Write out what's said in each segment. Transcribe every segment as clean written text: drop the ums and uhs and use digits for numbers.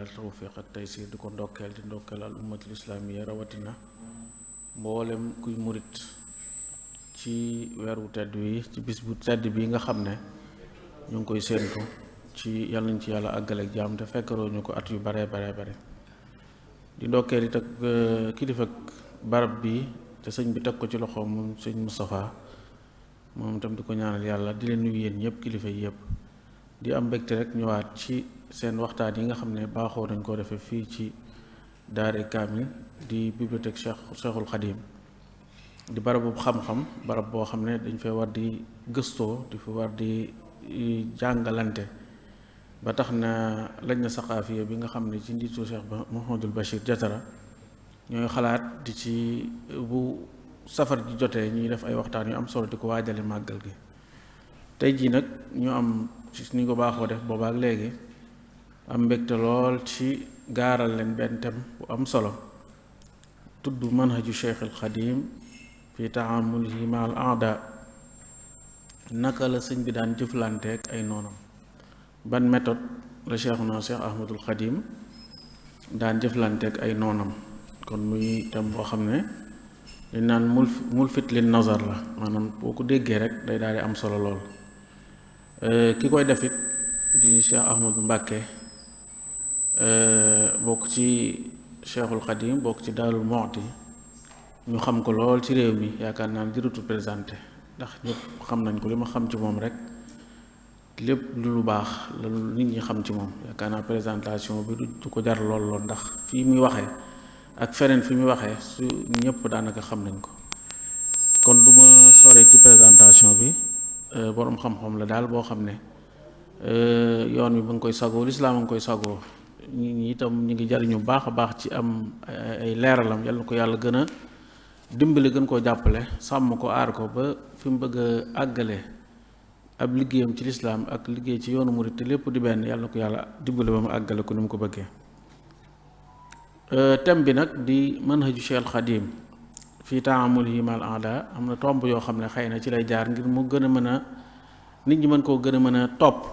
ñaanal tawfiq ak taysir di ko ndokkeel di ndokkeel al ummatul islaamiya rawatina mboolem kuy murit ci weeru tedd wi ci bis bu tedd bi nga xam ne ñu ngi koy séentu ci yàlla nañ ci yàlla àggale ak jàmm te fekkaroo ñu ko at yu bare di ndokkeel it ak kilifa barab bi te sëñ bi teg ko ci loxoom moom sëñ Moustapha moom itam di ko ñaanal yàlla di leen nuyu yéen ñëpp kilifa yi yëpp di am mbégte rek ñëwaat ci seen waxtaan yi nga xam ne baaxoo nañ koo defee fii ci daare kaamil di bibliothèque Cheikhul Khadim di barabu xam-xam barab boo xam ne dañ fee war di gëstoo di fi war di jàngalante ba tax na lañ na saqaafiya bi nga xam ne ci njiitu Cheikh ba Mouhamadul Bachir Jatara ñooy xalaat di ci bu safar ji jotee ñuy def ay waxtaan yu am solo di ko waajale màggal gi tey jii nag ñu am ci ni ko baaxoo def boobaak léegi am mbégte lool ci gaaral leen benn thème bu am solo tudd manhaju Cheikh al Xadim fi taamulihi ma al aada naka la sëñ bi daan jëflanteek ay noonam ban méthode la Cheikhuna Cheikh Ahmadul Xadim daan jëflanteek ay noonam kon muy thème boo xam ne dañ naan mulfit lin nazar la maanaam boo ko déggee rek day daal di am solo lool ki koy def it di Cheikh Ahmadou Mbàkke bokk ci Cheikhul Xadim bokk ci Daarul Muxti ñu xam ko lool ci réew mi yaakaar naa ne jërëtu présenté ndax ñëpp xam nañ ko li ma xam ci moom rek lépp lu baax la nit ñi xam ci moom yaakaar naa présentation bi du ko jar lool ndax fii muy waxee ak feneen fi muy waxee su ñëpp daanaka xam nañ ko kon du ma sore ci présentation bi boroom xam-xam la daal boo xam ne yoon wi ba nga koy sagoo lislaam a nga koy sagoo ñi itam ñu ngi jariñu baax a baax ci am ay leeralam yal na ko yàlla gën a dimbali gën koo jàppale sàmm ko aar ko ba fi mu bëgg a àggale ab liggéeyam ci lislaam ak liggéey ci yoonu murit te lépp di benn yàlla na ko yàlla dimbali ba mu àggale ko ni mu ko bëggee thème bi nag di manhaju Cheikh al Xadim fii taamulihi mal aada am na tomb yoo xam ne xëy na ci lay jaar ngir mu gën a mën a nit ñi mën koo gën a mën a topp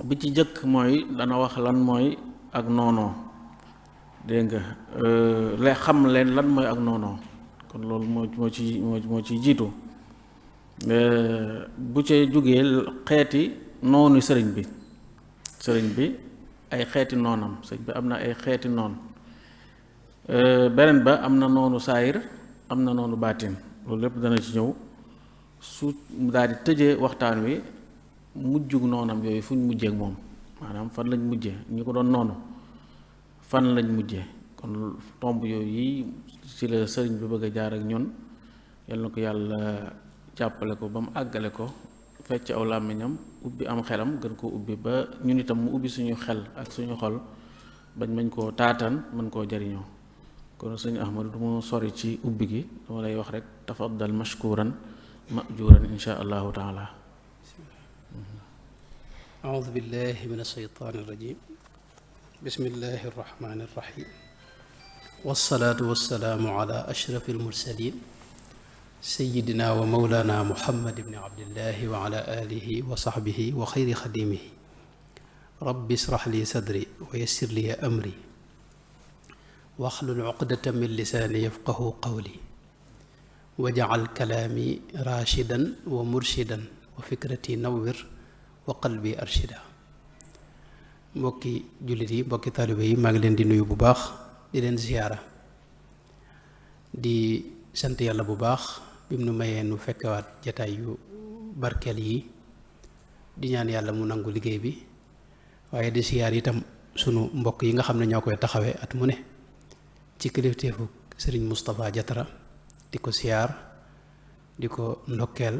bi ci jëkk mooy dana wax lan mooy ak noonoo dégg nga la xam leen lan mooy ak noonoo kon loolu moo ci jiitu bu ca jógee xeeti noonu sëriñ bi ay xeeti noonam sëriñ bi am na ay xeeti noon beneen ba am na noonu saayir am na noonu baatin loolu lépp dana ci ñëw su daal di tëjee waxtaan wi mujjug noonam yooyu fu ñu mujjee ak moom maanaam fan lañ mujjee ñi ko doon noonu fan lañ mujjee kon tomb yooyu yi ci la sëriñ bi bëgg a jaar ak ñun yal na ko yàlla jàppale ko ba mu àggale ko fecc aw làmmiñam ubbi am xelam gën koo ubbi ba ñun itam mu ubbi suñu xel ak suñu xol bañ mañ koo taataan mën koo jariñoo kon sëñ Ahmadu du ma sori ci ubbi gi dama lay wax rek tafaddal mashkuran majuran insha allahu taala. أعوذ بالله من الشيطان الرجيم بسم الله الرحمن الرحيم والصلاة والسلام على أشرف المرسلين سيدنا ومولانا محمد بن عبد الله وعلى آله وصحبه وخير خديمه رب اشرح لي صدري ويسر لي أمري واحلل عقدة من لساني يفقه قولي واجعل كلامي راشدا ومرشدا وفكرتي نور wa qalbi arshida mbokki jullit yi mbokki taalibe yi maa ngi leen di nuyu bu baax di leen ziyaara di sant yàlla bu baax bi mu nu mayee nu fekkewaat jataay yu barkeel yi di ñaan yàlla mu nangu liggéey bi waaye di ziyaar itam sunu mbokk yi nga xam ne ñoo koy taxawee at mu ne ci kilifteefu sëriñ Moustapha Jatara di ko ziyaar di ko ndokkeel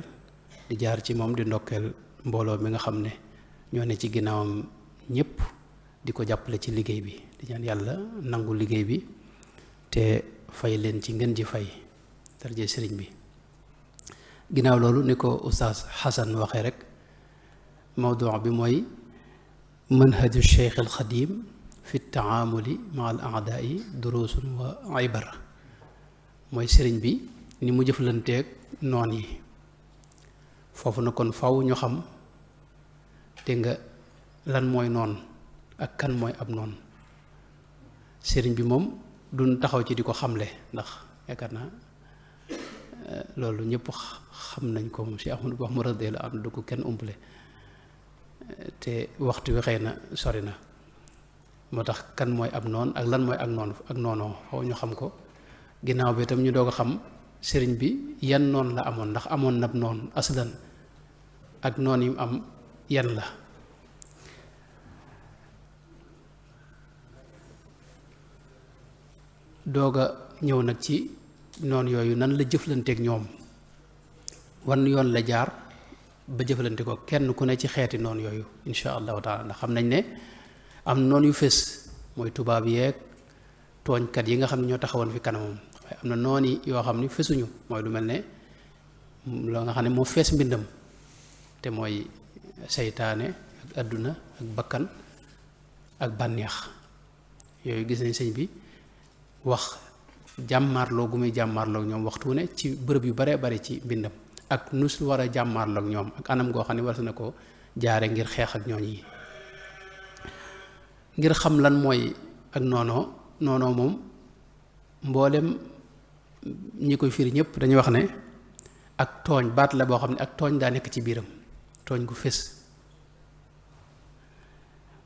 di jaar ci moom di ndokkeel mbooloo mi nga xam ne ñoo ne ci ginnaawam ñëpp di ko jàppale ci liggéey bi di ñaan yàlla nangu liggéey bi te fay leen ci ngeen ji fay darje sëriñ bi ginnaaw loolu ni ko oustaz Xasan waxee rek mawdu bi mooy manhaju Cheikh al Xadim fi taamuli ma al aadaai durusun wa ibar mooy sëriñ bi ni mu jëflanteeg noon yi foofu na kon faw ñu xam te nga lan mooy noon ak kan mooy ab noon. sëriñ bi moom duñ taxaw ci di ko xamle ndax yaakaar naa loolu ñëpp xam nañ ko moom si Ahmadu wax mu radiyallahu anhu du ko kenn umpale te waxtu wi xëy na sori na moo tax kan mooy ab noon ak lan mooy ak noonoo xaw ñu xam ko ginnaaw bi itam ñu doog a xam sëriñ bi yan noon la amoon ndax amoon nab noon aslan ak noon yi am yan la. doog a ñëw nag ci noon yooyu nan la jëflanteek ñoom wan yoon la jaar ba jëflante ko kenn ku ne ci xeeti noon yooyu insha allahu taala ndax xam nañ ne am noon yu fés mooy tubaab yeeg tooñkat yi nga xam ne ñoo taxawoon fi kanamam waaye am na noon yi yoo xam ni fesuñu mooy lu mel ne loo nga xam ne moo fees mbindam te mooy seytaane ak àdduna ak bakkan ak bànneex yooyu gis nañ sëñ bi wax jàmmaarloo gu muy jàmmaarloo ñoom waxtu ne ci bërëb yu bare bari ci mbindam ak nu su war a jàmmaarloo ñoom ak anam goo xam ne war na ko jaare ngir xeex ak ñooñ yi ngir xam lan mooy ak noonoo moom mboolem ñi koy firi ñëpp dañuy wax ne ak tooñ baat la boo xam ne ak tooñ daa nekk ci biiram tooñ gu fés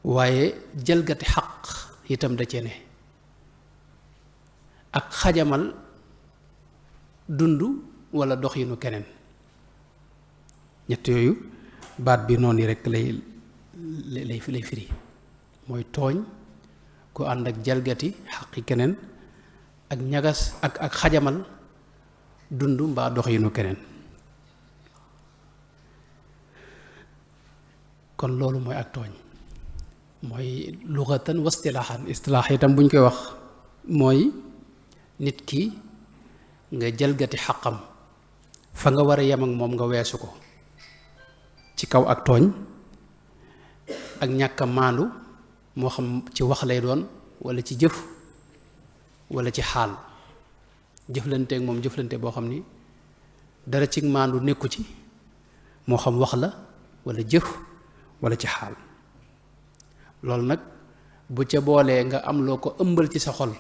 waaye jalgati xaq itam da cee ne ak xajamal dund wala doxinu keneen ñett yooyu baat bi noonu rek lay firi mooy tooñ ku ànd ak jalgati xaqi keneen ak ñagas ak xajamal dund mbaa doxinu keneen kon loolu mooy ak tooñ mooy luxatan wa istilaaxan istilaax itam bu ñu koy wax mooy nit ki nga jalgati xaqam fa nga war a yem ak moom nga weesu ko ci kaw ak tooñ ak ñàkk a maandu moo xam ci wax lay doon walla ci jëf walla ci xaal jëflanteek moom jëflante boo xam ni dara ci maandu nekku ci moo xam wax la walla jëf walla ci xaal loolu nag bu ca boolee nga am loo ko ëmbal ci sa xol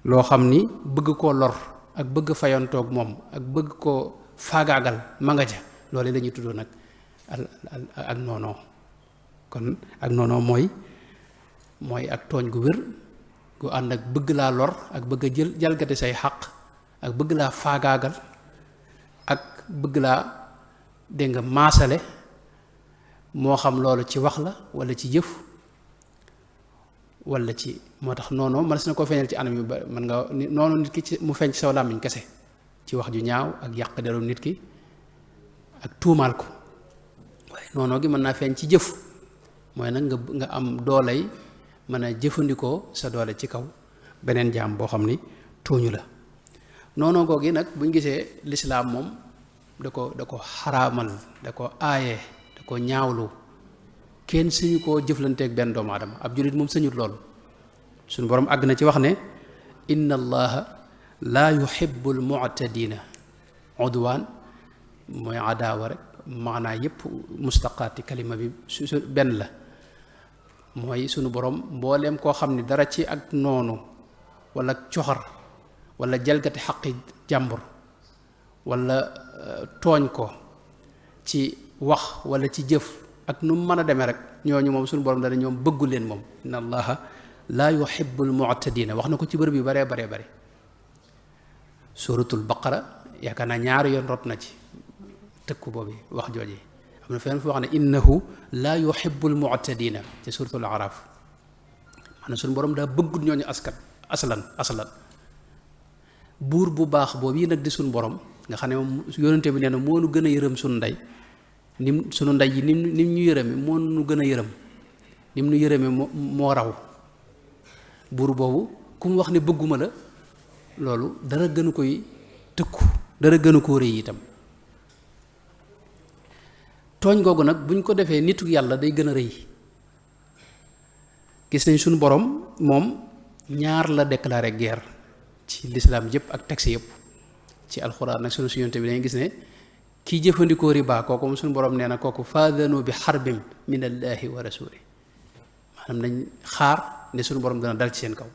loo xam ni bëgg koo lor ak bëgg fayantoog moom ak bëgg koo faagaagal ma nga ca loolu la ñuy tuddoo nag ak noonoo kon ak noonoo mooy ak tooñ gu wér gu ànd ak bëgg laa lor ak bëgg a jalgati say xaq ak bëgg laa faagaagal ak bëgg laa dégg nga maasale moo xam loolu ci wax la walla ci jëf walla ci moo tax noonu man si na ko feeñal ci anam yu bari man nga noonu nit ki ci mu feeñ ci saw làmmiñ kese ci wax ju ñaaw ak yàq deru nit ki ak tuumaal ko waaye noonu gi mën naa feeñ ci jëf mooy nag nga am dooley mën a jëfandikoo sa doole ci kaw beneen jaam boo xam ni tooñu la noonu googi nag buñ gisee lislaam moom da ko xaraamal da ko aaye da ko ñaawlu kenn suñu koo jëflanteeg benn doomu aadama ab jullit moom sañut loolu suñu borom àgg na ci wax ne inna allaha laa yuhibbu al mu'tadina udwaan mooy adaawa rek maanaa yépp mustaqaati kalima bi su benn la mooy sunu borom mbooleem koo xam ne dara ci ak noonu wala coxar wala jalgati xaqi jàmbur wala tooñ ko ci wax wala ci jëf ak nu mu mën a demee rek ñooñu moom suñu borom dana ñoom bëggu leen moom inna allaha laa yuhibbul mu'tadina wax na ko ci bërëb yu baree bare suratul baqara yaakaar naa ñaari yoon rot na ci tëkku boobu wax jooji am na feneen fu wax ne innahu laa yuhibbul mu'tadina ci suratul araf maanaam suñu borom daa bëggut ñooñu aslan buur bu baax boobu yi nag di suñu borom nga xam ne moom yonente bi nee na moo nu gën a yërëm suñu ndey nim sunu ndey yi nim ñu yërëme moo nu gën a yërëm nim nu yërëme moo raw buur boobu ku mu wax ne bëgguma la loolu dara gënu koy tëkku dara gënu koo rëy itam tooñ googu nag buñ ko defee nitu yàlla day gën a rëy gis nañ suñu borom moom ñaar la déclaré guerre ci lislaam yëpp ak texte yëpp ci alxuraan nag sunu yonent bi dañuy gis ne kii jëfandikoo riba kooku moom suñu borom nee na kooku faadanu bi xarbin min allahi wa rasuli maanaam nañ xaar ne suñu borom dana dal ci seen kaw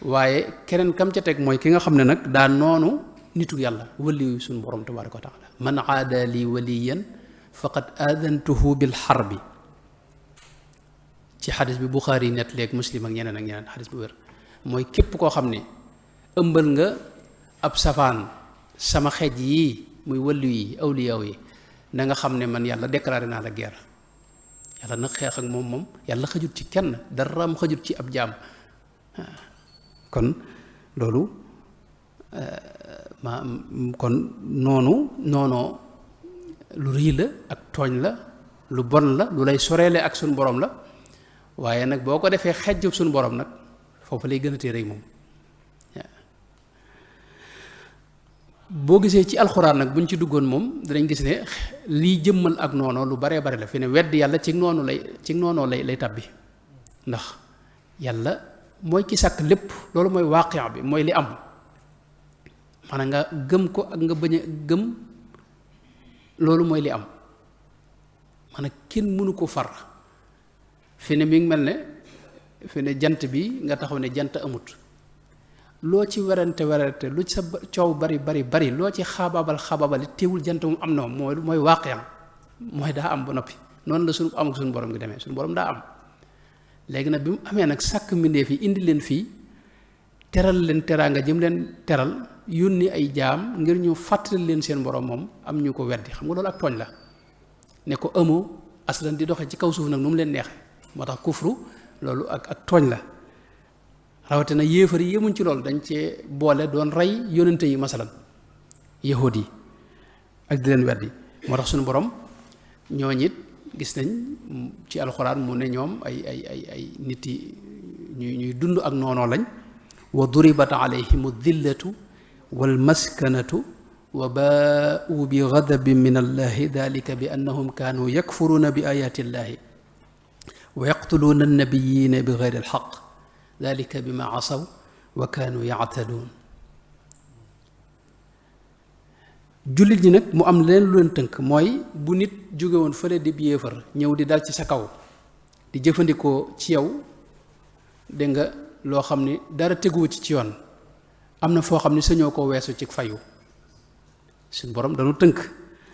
waaye keneen kam ca teg mooy ki nga xam ne nag daa noonu nitu yàlla waliyu suñu borom tabaaraka wa taala man aada li waliyan faqad aadantuhu bil harbi ci xadis bi Buxaari yi nett leeg Muslim ak ñeneen xadis bu wér mooy képp koo xam ne ëmbal nga ab safaan sama xeej yii muy waliyu yi awliyaaw yi na nga xam ne man yàlla déclaré naa la guerre yàlla nag xeex ak moom yàlla xajut ci kenn daraam xajut ci ab jaam kon loolu kon noonoo lu rëy la ak tooñ la lu bon la lu lay soreele ak suñu borom la waaye nag boo ko defee xejjub suñu borom nag foofu lay gën a tee rëy moom boo gisee ci alxuraan nag buñ ci duggoon moom danañ gis ne lii jëmmal ak noonu lu baree bari la fi ne wedd yàlla ci noonu lay tabbi ndax yàlla mooy ki sàkk lépp loolu mooy waaqi bi mooy li am maanaam nga gëm ko ak nga bañ a gëm loolu mooy li am maanaam kenn mënu ko far fi ne mi ngi mel ne fi ne jant bi nga taxaw ne jant amut loo ci werante lu ci sa coow bari loo ci xabaabal teewul jant moom am na moom mooy waaqiyam mooy daa am ba noppi noonu la suñu am ak suñu borom gi demee suñu borom daa am léegi nag bi mu amee nag sàkk mbindeef yi indi leen fii teral leen teraanga jëm leen teral yónni ay jaam ngir ñu fàttali leen seen borom moom am ñu ko weddi xam nga loolu ak tooñ la ne ko amoo aslan di doxee ci kaw suuf nag nu mu leen neexee moo tax kufru loolu ak tooñ la rawatina yéefar yi yemuñ ci loolu dañ cee boole doon rey yónnante yi masalan yahud yi ak di leen weddi moo tax suñu borom ñooñ it gis nañ ci alxuraan mu ne ñoom ay nit yi ñuy dund ak noonoo lañ wa duribat alayhimu dillatu wal maskanatu wa baa'u bi ghadabin min allahi dalika bi annahum kaanu yakfuruuna bi ayati illahi wa yaqtuluuna annabiyina bi gayri alxaq dalika bima asaw wa kaanu yaataduun jullit ñi nag mu am leen lu leen tënk mooy bu nit jóge woon fële di yéefar ñëw di dal ci sa kaw di jëfandikoo ci yow dégg nga loo xam ni dara teguwu ci yoon am na foo xam ni sañoo ko weesu ci fayu suñ borom dañu tënk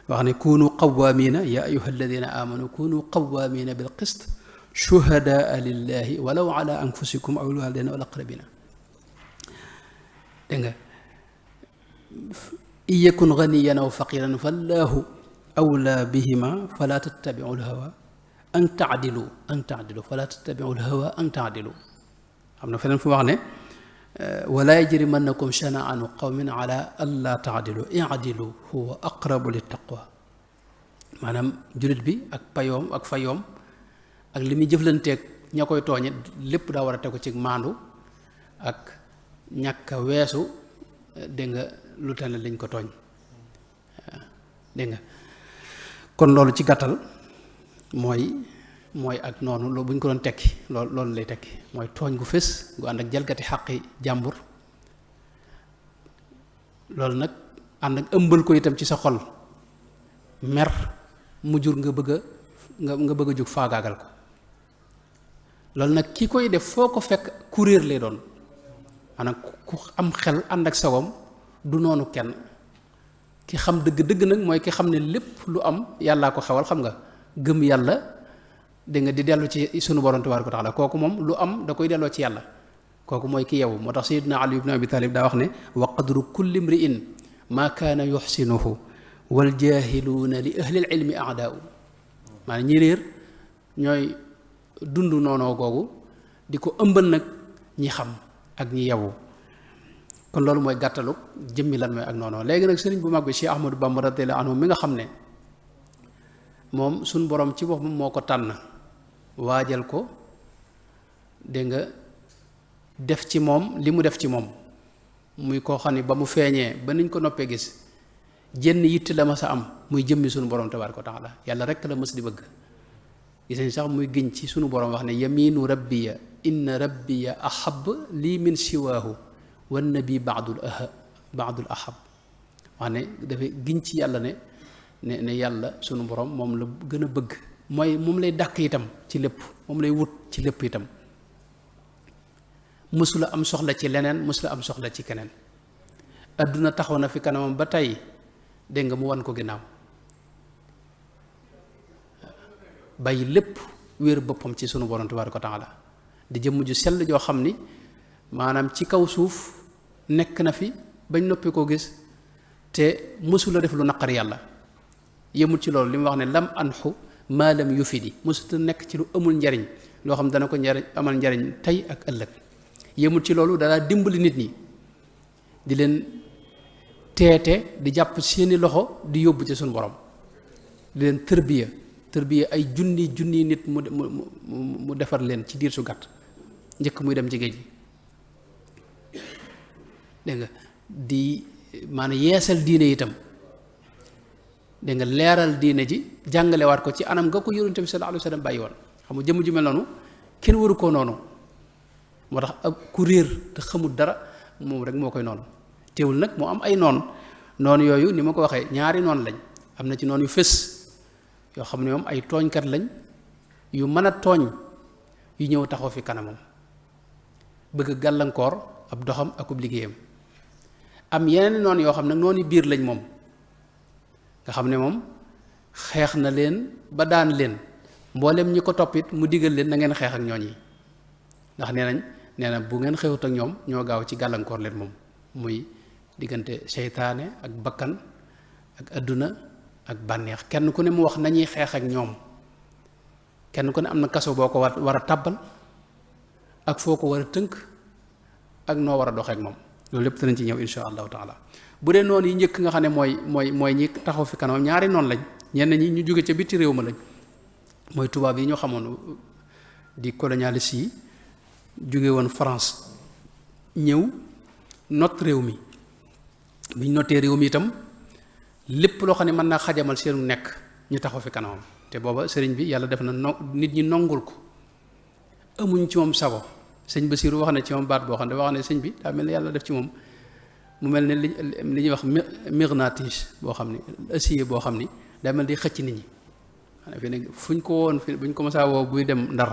wax ne kunu qawaamina ya ayuha alladina amanu kunu qawaamina bil qist shuhadaa lillahi walaw ala anfusikum aw alwalidayni wal aqrabina dégg nga in yakun ganiyan aw faqiran fallahu awla bihima fala tattabiu lhawa an taadilu fala tattabiu lhawa an taadilu xam na feneen fu wax ne wala yajrimannakum shana'anu qawmin ala alla taadilu i'dilu huwa aqrabu littaqwa maanaam jullit bi ak payoom ak fayoom ak li muy jëflanteeg ña koy tooñe lépp daa war a tegu ci maandu ak ñàkk a weesu dégg nga lu tane lañ ko tooñ dégg nga kon loolu ci gàttal mooy ak noonu loolu bu ñu ko doon tekki loolu lay tekki mooy tooñ gu fés gu ànd ak jalgati xaqi jàmbur loolu nag ànd ak ëmbal ko itam ci sa xol mer mu jur nga bëgg a jóg faagaagal ko loolu nag ki koy def foo ko fekk kuréer lay doon maanaam ku am xel ànd ak sagom du noonu kenn ki xam dëgg nag mooy ki xam ne lépp lu am yàllaa ko xewal xam nga gëm yàlla dégg nga di dellu ci sunu borom tabaaraka wa taala kooku moom lu am da koy delloo ci yàlla kooku mooy ki yewu moo tax sayyidina Ali ibn Abi Talib daa wax ne wa qadru kulli mri'in maa kaana yuxsinuhu wal jaahiluuna li ahlil ilmi a'daa'u maanaam ñi réer ñooy dund noonoo googu di ko ëmbal nag ñi xam ak ñi yewu kon loolu mooy gàttalu jëmmi lan mooy ak noonoo léegi nag sëriñ bu mag bi Cheikh Ahmadou Bamba radiyallahu anhu mi nga xam ne moom suñ borom ci boppam moo ko tànn waajal ko dégg nga def ci moom li mu def ci moom muy koo xam ne ba mu feeñee ba niñ ko noppee gis jenn yitte la ma sa am muy jëmmi sunu borom tabaaraka wa taala yàlla rekk la mës di bëgg gis nañ sax muy giñ ci sunu borom wax ne yaminu rabbiya inna rabbiya ahab lii min siwaahu wan nabi baadul ahab wax ne dafay giñ ci yàlla ne yàlla sunu borom moom la gën a bëgg mooy moom lay dàkk itam ci lépp moom lay wut ci lépp itam mësula am soxla ci leneen mësula am soxla ci keneen adduna taxaw na fi kanamam ba tey dégg nga mu wan ko ginnaaw bàyyi lépp wéer boppam ci sunu borom tabaaraka wa taala di jëmm ju sell joo xam ni maanaam ci kaw suuf nekk na fi bañ noppi koo gis te mësula def lu naqar yàlla yëmul ci loolu li mu wax ne lam anxu maa lam yufidi mësuta nekk ci lu amul njariñ loo xam dana ko amal njariñ tey ak ëllëg yëmul ci loolu danaa dimbali nit ñi di leen teete di jàpp seeni loxo di yóbbu ci suñu borom di leen tërbiya ay junni nit mu defar leen ci diir su gàtt njëkk muy dem ci géej gi dégg nga di maanaam yeesal diine itam dégg nga leeral diine ji jàngalewaat ko ci anam nga ko yonent bi sallallahu alayhi wa sallam bàyyi woon xam nga jëmm ju mel noonu kenn waru koo noonu moo tax ab ku réer te xamul dara moom rek moo koy noonu teewul nag moo am ay noonu yooyu ni ma ko waxee ñaari noonu lañ am na ci noonu yu fës yoo xam ne moom ay tooñkat lañ yu mën a tooñ yu ñëw taxaw fi kanamam bëgg gàllankoor ab doxam ak ub liggéeyam am yeneen noonu yoo xam ne noonu biir lañ moom nga xam ne moom xeex na leen ba daan leen mboolem ñi ko toppit mu digal leen na ngeen xeex ak ñooñ yi ndax nee na bu ngeen xewut ak ñoom ñoo gaaw ci gàllankoor leen moom muy diggante seytaane ak bakkan ak adduna ak bànneex kenn ku ne mu wax nañuy xeex ak ñoom kenn ku ne am na kaso boo ko war a tàbbal ak foo ko war a tënk ak noo war a doxeek moom loolu lépp danañ ci ñëw insha allahu taala bu dee noonu yi njëkk nga xam ne mooy ñi taxaw fi kanam ñaari noonu lañ ñenn ñi ñu jóge ca bitti réew ma lañ mooy tubaab yi ñoo xamoon di colonialiste yi jóge woon France ñëw not réew mi biñ notee réew mi itam lépp loo xam ne mën naa xajamal seenu nekk ñu taxaw fi kanamam te booba sëriñ bi yàlla def na nit ñi nongul ko amuñ ci moom sago sëñ Basiiru wax na ci moom baat boo xam ne wax ne sëñ bi daa mel ne yàlla def ci moom mu mel ne li ñuy wax myrnatis boo xam ne acier boo xam ni daa mel di xëcc nit ñi xanaa fi ne fuñ ko woon fi buñ ko mësaa woo buy dem Ndar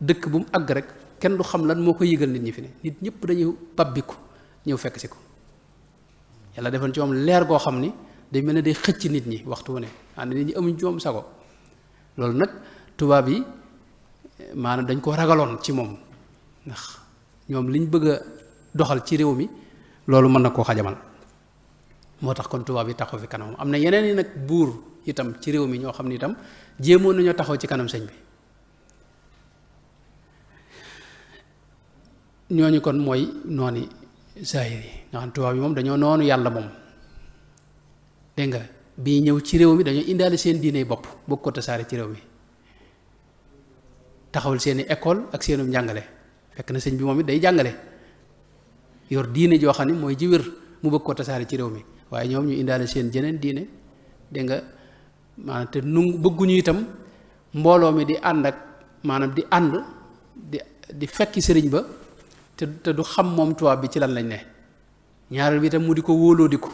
dëkk bu mu àgg rek kenn du xam lan moo ko yëgal nit ñi fi ne nit ñëpp dañuy pabbiku ñëw fekk si ko yàlla defoon ci moom leer goo xam ni day mel ne day xëcc nit ñi waxtu wu ne ànd nit ñi amuñ ci moom sago loolu nag tubaab yi maanaam dañ ko ragaloon ci moom ndax ñoom liñ bëgg a doxal ci réew mi loolu mën na koo xajamal moo tax kon tubaab yi taxaw fi kanam am na yeneen yi nag buur itam ci réew mi ñoo xam ni itam jéemoon nañoo taxaw ci kanam sëñ bi ñooñu kon mooy nooni zahir yi nga xam tubaab yi moom dañoo noonu yàlla moom dégg nga bii ñëw ci réew mi dañoo indaale seen diine bopp bëgg ko tasaare ci réew mi taxawal seeni école ak seenu njàngale fekk na sëñ bi moom it day jàngale yor diine joo xam ne mooy ji wér mu bëgg ko tasaare ci réew mi waaye ñoom ñu indaale seen jeneen diine dégg nga maanaam te bëgguñu itam mbooloo mi di ànd ak maanaam di ànd di fekki sëriñ ba te du xam moom tubaab bi ci lan lañ ne ñaareel bi itam mu di ko wóoloo di ko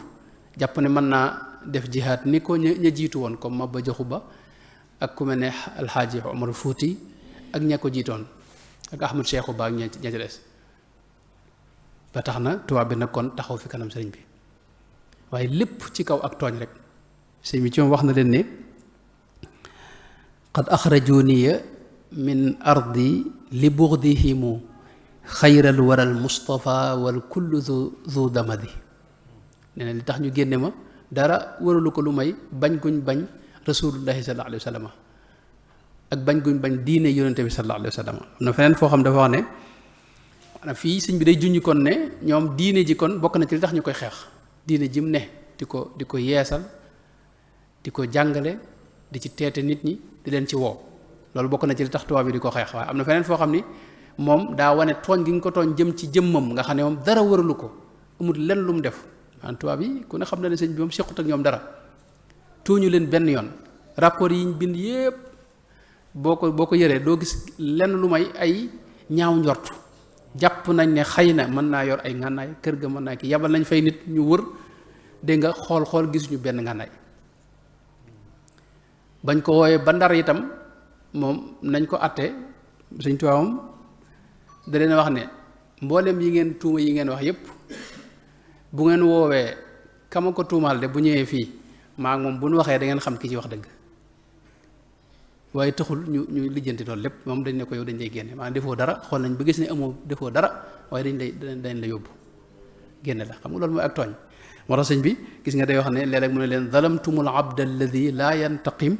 jàpp ne mën naa def jihaad ni ko ña jiitu woon comme Maba Jaxu Ba ak ku mel ne alxaaji Omar Fuuti ak ña ko jiitoon ak Ahmad Seexu Ba ak ña ca des ba tax na tubaab bi nag kon taxaw fi kanam sëriñ bi waaye lépp ci kaw ak tooñ rek sëriñ bi ci moom wax na leen ne qad axrajuniya min ardi li bughdihimu xayral waral Mustafa wal kullu zu damadi nee na li tax ñu génne ma dara waralu ko lu may bañ guñ bañ rasulullahi sallallahu alayhi wa sallam ak bañ guñ bañ diine yonente bi sallallahu alayhi wa sallam am na feneen foo xam dafa wax ne maanaam fii sëñ bi day junj kon ne ñoom diine ji kon bokk na ci li tax ñu koy xeex diine jim ne di ko yeesal di ko jàngale di ci teete nit ñi di leen ci woo loolu bokk na ci li tax tubaab bi di ko xeex waaye am na feneen foo xam ni moom daa wane tooñ gi nga ko tooñ jëm ci jëmmam nga xam ne moom dara waralu ko amul lenn lu mu def maanaam tubaab yi ku ne xam na ne sëñ bi moom sequt ak ñoom dara tuuñu leen benn yoon rapport yi ñu bind yépp boo ko yëree doo gis lenn lu may ay ñaaw njort jàpp nañ ne xëy na mën naa yor ay ngànnaay kër ga mën naa ki yabal nañ fay nit ñu wër dégg nga xool gisuñu benn ngànnaay bañ ko wooyee ba Ndar itam moom nañ ko atte Sëñ Tuubaa moom da leen wax ne mboolem yi ngeen tuuma yi ngeen wax yépp bu ngeen woowee kama ko tuumaal de bu ñëwee fii maa moom bu ñu waxee da ngeen xam ki ci wax dëgg waaye taxul ñu lijjanti loolu lépp moom dañ ne ko yow dañ lay génne maanaam defoo dara xool nañ ba gis ne amoo defoo dara waaye dañ la yóbbu génne la xam nga loolu mooy ak tooñ moo tax sëñ bi gis nga day wax ne léeg-léeg mu ne leen zalamtumul abda alladi laa yantaqim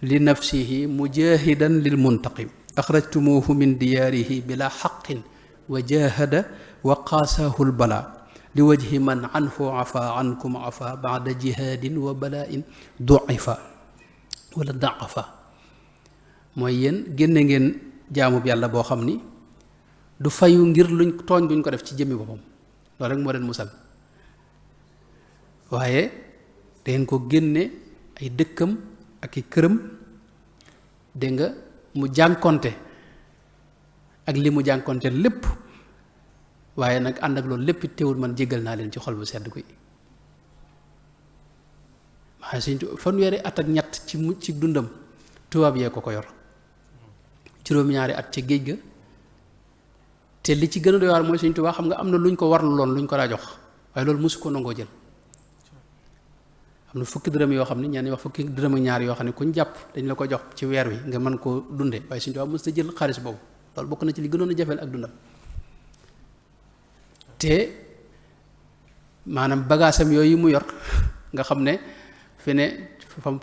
li nafsihi mujahidan lil muntaqim axrajtumuhu min diyaarihi bila xaqin wa jahada wa qaasahu lbala li wajhi man anhu afa ankum afa bada jihadin wa balain duifa wala dafa mooy yéen génne ngeen jaamub yàlla boo xam ni du fayu ngir luñ tooñ buñ ko def ci jëmmi boppam loolu rek moo leen musal waaye dangeen ko génne ay dëkkam ak i këram dégg nga mu jànkonte ak li mu jànkonte lépp waaye nag ànd ak loolu lépp teewul man jéggal naa leen ci xol bu sedd guy waaye suñ fanweeri at ak ñett ci dundam tubaab yee ko yor juróom-ñaari at ca géej ga te li ci gën a doy waar mooy Sëñ Tuubaa xam nga am na luñ ko warlu loon luñ ko daa jox waaye loolu mosu ko nangoo jël am na fukki dërëm yoo xam ne ñenn wax fukki dërëm ak ñaar yoo xam ne kuñ jàpp dañ la ko jox ci weer wi nga mën koo dunde waaye Sëñ Tuubaa mos ta jël xaalis boobu loolu bokk na ci li gënoon a jafeel ak dundam te maanaam bagaasam yooyu mu yor nga xam ne fi ne fam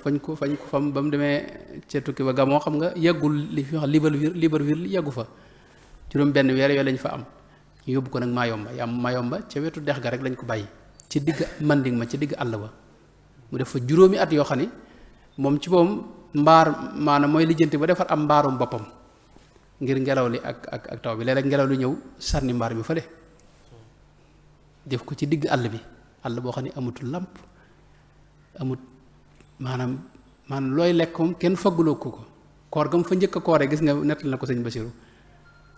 ba mu demee ca tukki ba gamoo xam nga yàggul li fi wax Libreville yàggu fa juróom benn weer yooyu lañ fa am ñu yóbbu ko nag Mayomba ca wetu dex ga rek lañ ko bàyyi ci digg Manding ma ci digg àll ba mu def fa juróomi at yoo xam ni moom ci boppam mbaar maanaam mooy lijjanti ba defar am mbaarum boppam ngir ngelaw li ak taw bi léeg-léeg ngelaw li ñëw sànni mbaar mi fële def ko ci digg àll bi àll boo xam ne amutul làmp amut maanaam looy lekk moom kenn fagguloo ko koor ga mu fa njëkk a kooree gis nga nettal na ko sëñ Basiru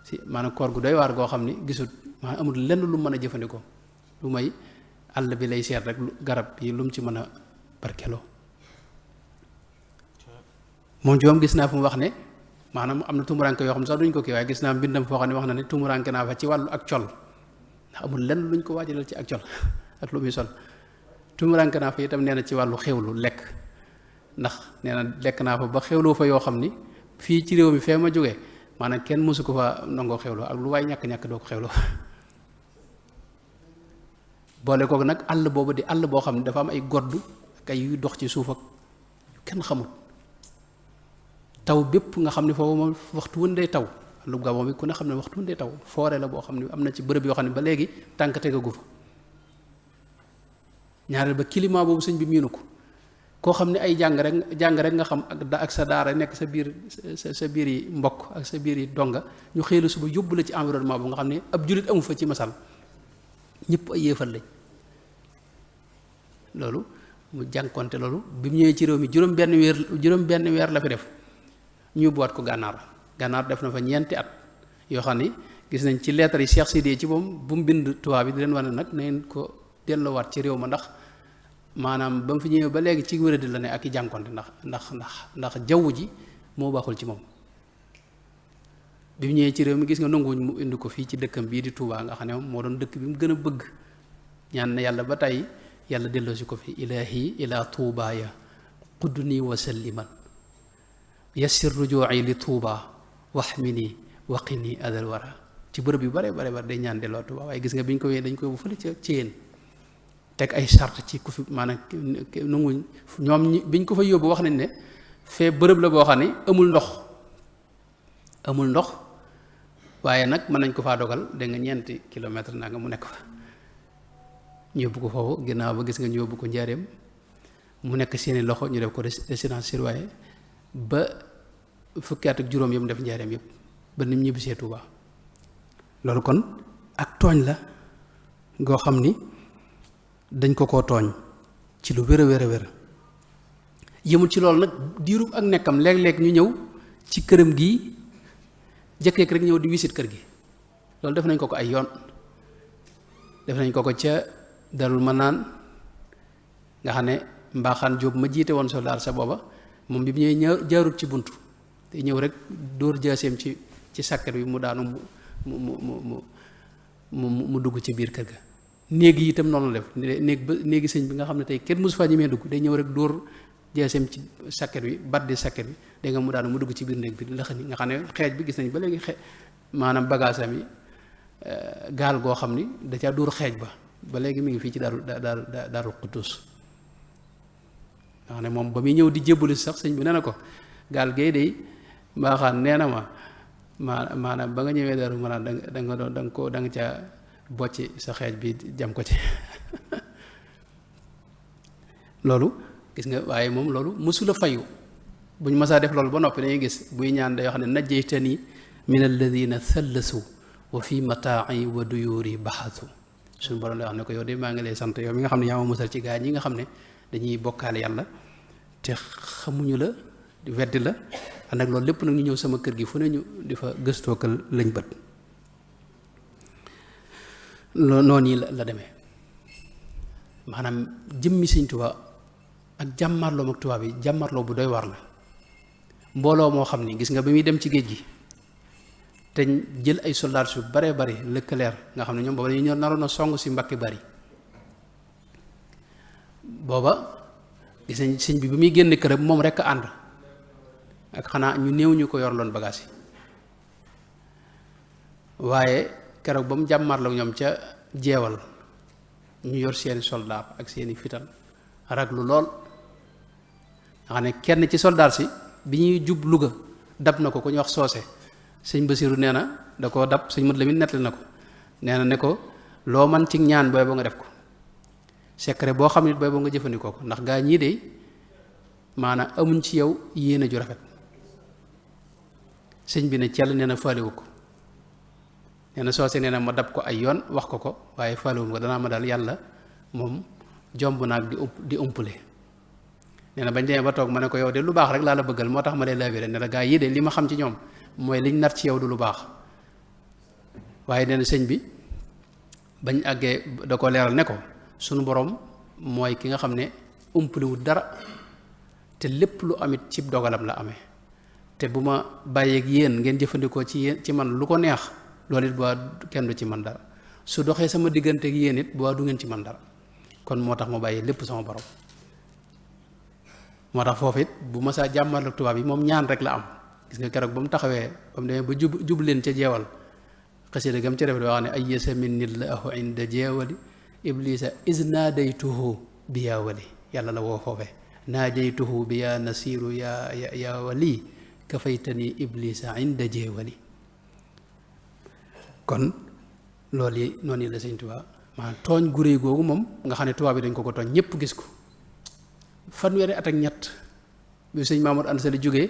si maanaam koor gu doy waar goo xam ni gisut maanaam amul lenn lu mën a jëfandikoo lu may àll bi lay seet rek garab yi lu mu ci mën a barkeloo moom ci moom gis naa fu mu wax ne maanaam am na tumuranke yoo xam ne sax duñ ko kii waaye gis naa mbindam foo xam ne wax na ne tumuranke naa fa ci wàllu ak col ndax amul lenn luñ ko waajalal ci ak col ak lu muy sol tumuranke naa fa itam nee na ci wàllu xewlu lekk ndax nee na lekk naa fa ba xewloo fa yoo xam ni fii ci réew mi fee ma jógee maanaam kenn mësu ko fa nangoo xewloo ak lu waay ñàkk-ñàkk doo ko xewloo boole kooku nag àll boobu di àll boo xam ne dafa am ay godd ak ay yuy dox ci suuf ak kenn xamul taw bépp nga xam ne foofu moom waxtu wën day taw àllu Gabon bi ku ne xam ne waxtu wën day taw foore la boo xam ne am na ci bërëb yoo xam ne ba léegi tànk tegagu fa ñaareel ba climat boobu sëñ bi miinu ko koo xam ne ay jàng rek nga xam ak sa daara nekk sa biir yi mbokk ak sa biir yi donga ñu xëy la suba yóbbu la ci environnement bu nga xam ne ab jullit amu fa ci masal ñëpp ay yéefal lañ loolu mu jànkonte loolu bi mu ñëwee ci réew mi juróom benn weer la fi def ñu yóbbuwaat ko gànnaar def na fa ñeenti at yoo xam ni gis nañ ci lettre yi Cheikh Sidiye ci moom bu mu bind tubaab bi di leen wane nag na ngeen ko delloowaat ci réew ma ndax maanaam ba mu fi ñëwee ba léegi ci wéradi la ne ak i jànkonte ndax jaww ji moo baaxul ci moom bi mu ñëwee ci réew mi gis nga nanguwuñ mu indi ko fii ci dëkkam bii di Touba nga xam ne moo doon dëkk bi mu gën a bëgg ñaan na yàlla ba tey yàlla delloosi ko fi ilaahi ila Touba ya qudduni wa salliman yassir rujuu'i li Touba waxmini waqini adal wara ci bërëb yu bare day ñaan delloo Touba waaye gis nga bi ñu ko wee dañ koy bu fële ci yéen teg ay charte ci ku fi maanaam nanguñ ñoom biñ ko fa yóbbu wax nañ ne fee bërëb la boo xam ne amul ndox waaye nag mën nañ ko faa dogal dégg nga ñeenti kilomètre naa nga mu nekk fa ñu yóbbu ko foofu ginnaaw ba gis nga ñu yóbbu ko njaareem mu nekk seeni loxo ñu def ko résidence surveillée ba fukki at ak juróom yëpp def njaareem yëpp ba nim ñibbisee Tuuba loolu kon ak tooñ la goo xam ni dañ ko koo tooñ ci lu wér a wér yëmul ci loolu nag diirub ak nekkam léeg-léeg ñu ñëw ci këram gii jëkkeek rek ñëw di wisit kër gi loolu def nañ ko ay yoon def nañ ko ca Darul Manaan nga xam ne Mbaaxaan Jóob ma jiite woon soldaar sa booba moom bi mu ñëwee jaarut ci buntu day ñëw rek dóor jaaseem ci sàkket bi mu daanu mu dugg ci biir kër ga. néeg yi itam noonu la def néegi sëñ bi nga xam ne tey kenn mosu faa ñemee dugg day ñëw rek dóor jaaseem ci sàkket bi baddi sàkket bi dégg nga mu daanu mu dugg ci biir néeg bi la nga xam ne xeej bi gis nañ ba léegi maanaam bagaasam yi gaal goo xam ni da caa dóor xeej ba léegi mi ngi fii ci daarul Quddus nga xam ne moom ba muy ñëw di jébbalu sax sëñ bi nee na ko gaal gay day mbaaxaan nee na maanaam ba nga ñëwee daru maanaam da nga ca bocci sa xeej bi jam ko ci loolu gis nga waaye moom loolu mësula fayu buñ mësaa def loolu ba noppi dañuy gis buy ñaan day wax ne najjaytani min alladina thallasu wa fi mataa'i wa duyuri baxasu suñu borom lay wax ne ko yow de maa ngi lay sant yow mi nga xam ne yaa ma musal ci gaa ñi nga xam ne dañuy bokkaale yàlla te xamuñu la di weddi la ànd ak loolu lépp nag ñu ñëw sama kër gi fu ne ñu di fa gëstookal lañ bët noonu yi la demee maanaam jëmmi Sëñ Tuubaa ak jàmmarloo ak tubaab yi jàmmarloo bu doy war la mbooloo moo xam ni gis nga bi muy dem ci géej gi te jël ay soldats yu bare bari lëkkaleer nga xam ne ñoom booba dañu ñëw naroon a song si Mbàkke Bari booba gis nañ sëñ bi muy génn këram moom rekk ànd ak xanaa ñu néew ñu ko yor loon bagage yi waaye keroog ba mu jàmmarloo ñoom ca jeewal ñu yor seeni soldat ak seeni fital raglu lool nga xam ne kenn ci soldat si bi ñuy jub Louga dab na ko ku ñu wax soose sëñ Basiru nee na da koo dab sëñ Mat Lamin nettali na ko nee na ne ko loo man ci ñaan booy ba nga def ko secret boo xam ne booy ba nga jëfandikoo ko ndax gaa ñii de maanaam amuñ ci yow yéene ju rafet sëñ bi ne cell nee na faalewu ko nee na soose nee na ma dab ko ay yoon wax ko waaye faalewu ko danaa ma daal yàlla moom jomb naag di umpule nee na bañ demee ba toog ma ne ko yow de lu baax rek laa la bëggal moo tax ma lay labiré ne la gaa yii de li ma xam ci ñoom mooy liñ nar ci yow du lu baax waaye nee na sëñ bi bañ àggee da ko leeral ne ko sunu borom mooy ki nga xam ne umpalewul dara te lépp lu amit cib dogalam la amee te bu ma bàyyeeg yéen ngeen jëfandikoo ci man lu ko neex loolu it boo kenn du ci man dara su doxee sama digganteeg yéen it boo du ngeen ci man dara kon moo tax ma bàyyi lépp sama borom moo tax foofu it bu ma saa jàmmarlu tubaab yi moom ñaan rek la am gis nga keroog ba mu taxawee ba mu demee ba jub leen ca jeewal xasida gam ca def wax ne ay yasa min nit la ahu inda jeewali iblisa isnaadaytuhu bi yaa wali yàlla la woo foofee naajaytuhu bi yaa nasiru yaa wali kafaytani iblisa inda jeewali kon loolu yi noonu yi la Sëñ Tuubaa maanaam tooñ gu réy googu moom nga xam ne tubaab yi dañ ko tooñ ñépp gis ko fanweeri at ak ñett bi sëñ Mamour Anta Sali jógee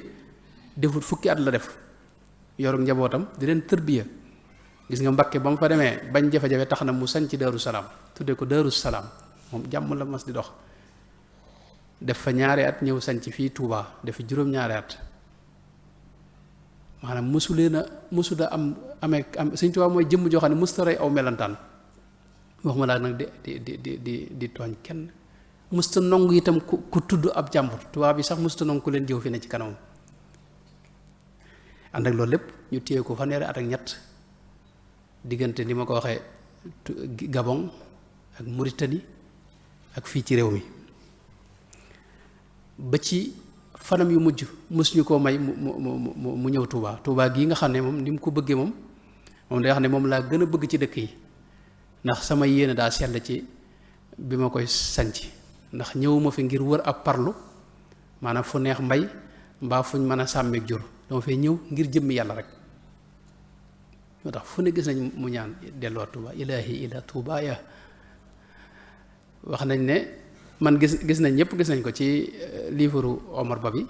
defut fukki at la def yorug njabootam di leen tërbiya gis nga Mbàkke ba mu fa demee bañ jafe-jafe tax na mu sañ ci Daaru Salaam tudde ko Daaru Salaam moom jàmm la mas di dox def fa ñaari at ñëw sañ ci fii Touba def fi juróom-ñaari at maanaam mësu da am Sëñ Tuubaa mooy jëmm joo xam ne mësta rey aw melantaan waxuma laa nag di tooñ kenn mësta nongu itam ku tudd ab jàmbur tubaab bi sax mësta nongu ku leen jëw fi ne ci kanamam ànd ak loolu lépp ñu téye ko fanweeri at ak ñett diggante ni ma ko waxee Gabon ak Mauritanie ak fii ci réew mi ba ci fanam yu mujj mësuñu koo may mu ñëw Touba gii nga xam ne moom ni mu ko bëggee moom day wax ne moom laa gën a bëgg ci dëkk yi ndax sama yéene daa sell ci bi ma koy sanc ndax ñëwuma fi ngir wër ab parlu maanaam fu neex mbay mbaa fuñ mën a sàmmeek jur dama fay ñëw ngir jëmmi yàlla rek moo tax fu ne gis nañ mu ñaan delloo Touba ilaahi ila Touba ya wax nañ ne man gis nañ ñëpp gis nañ ko ci livre Omar Ba bi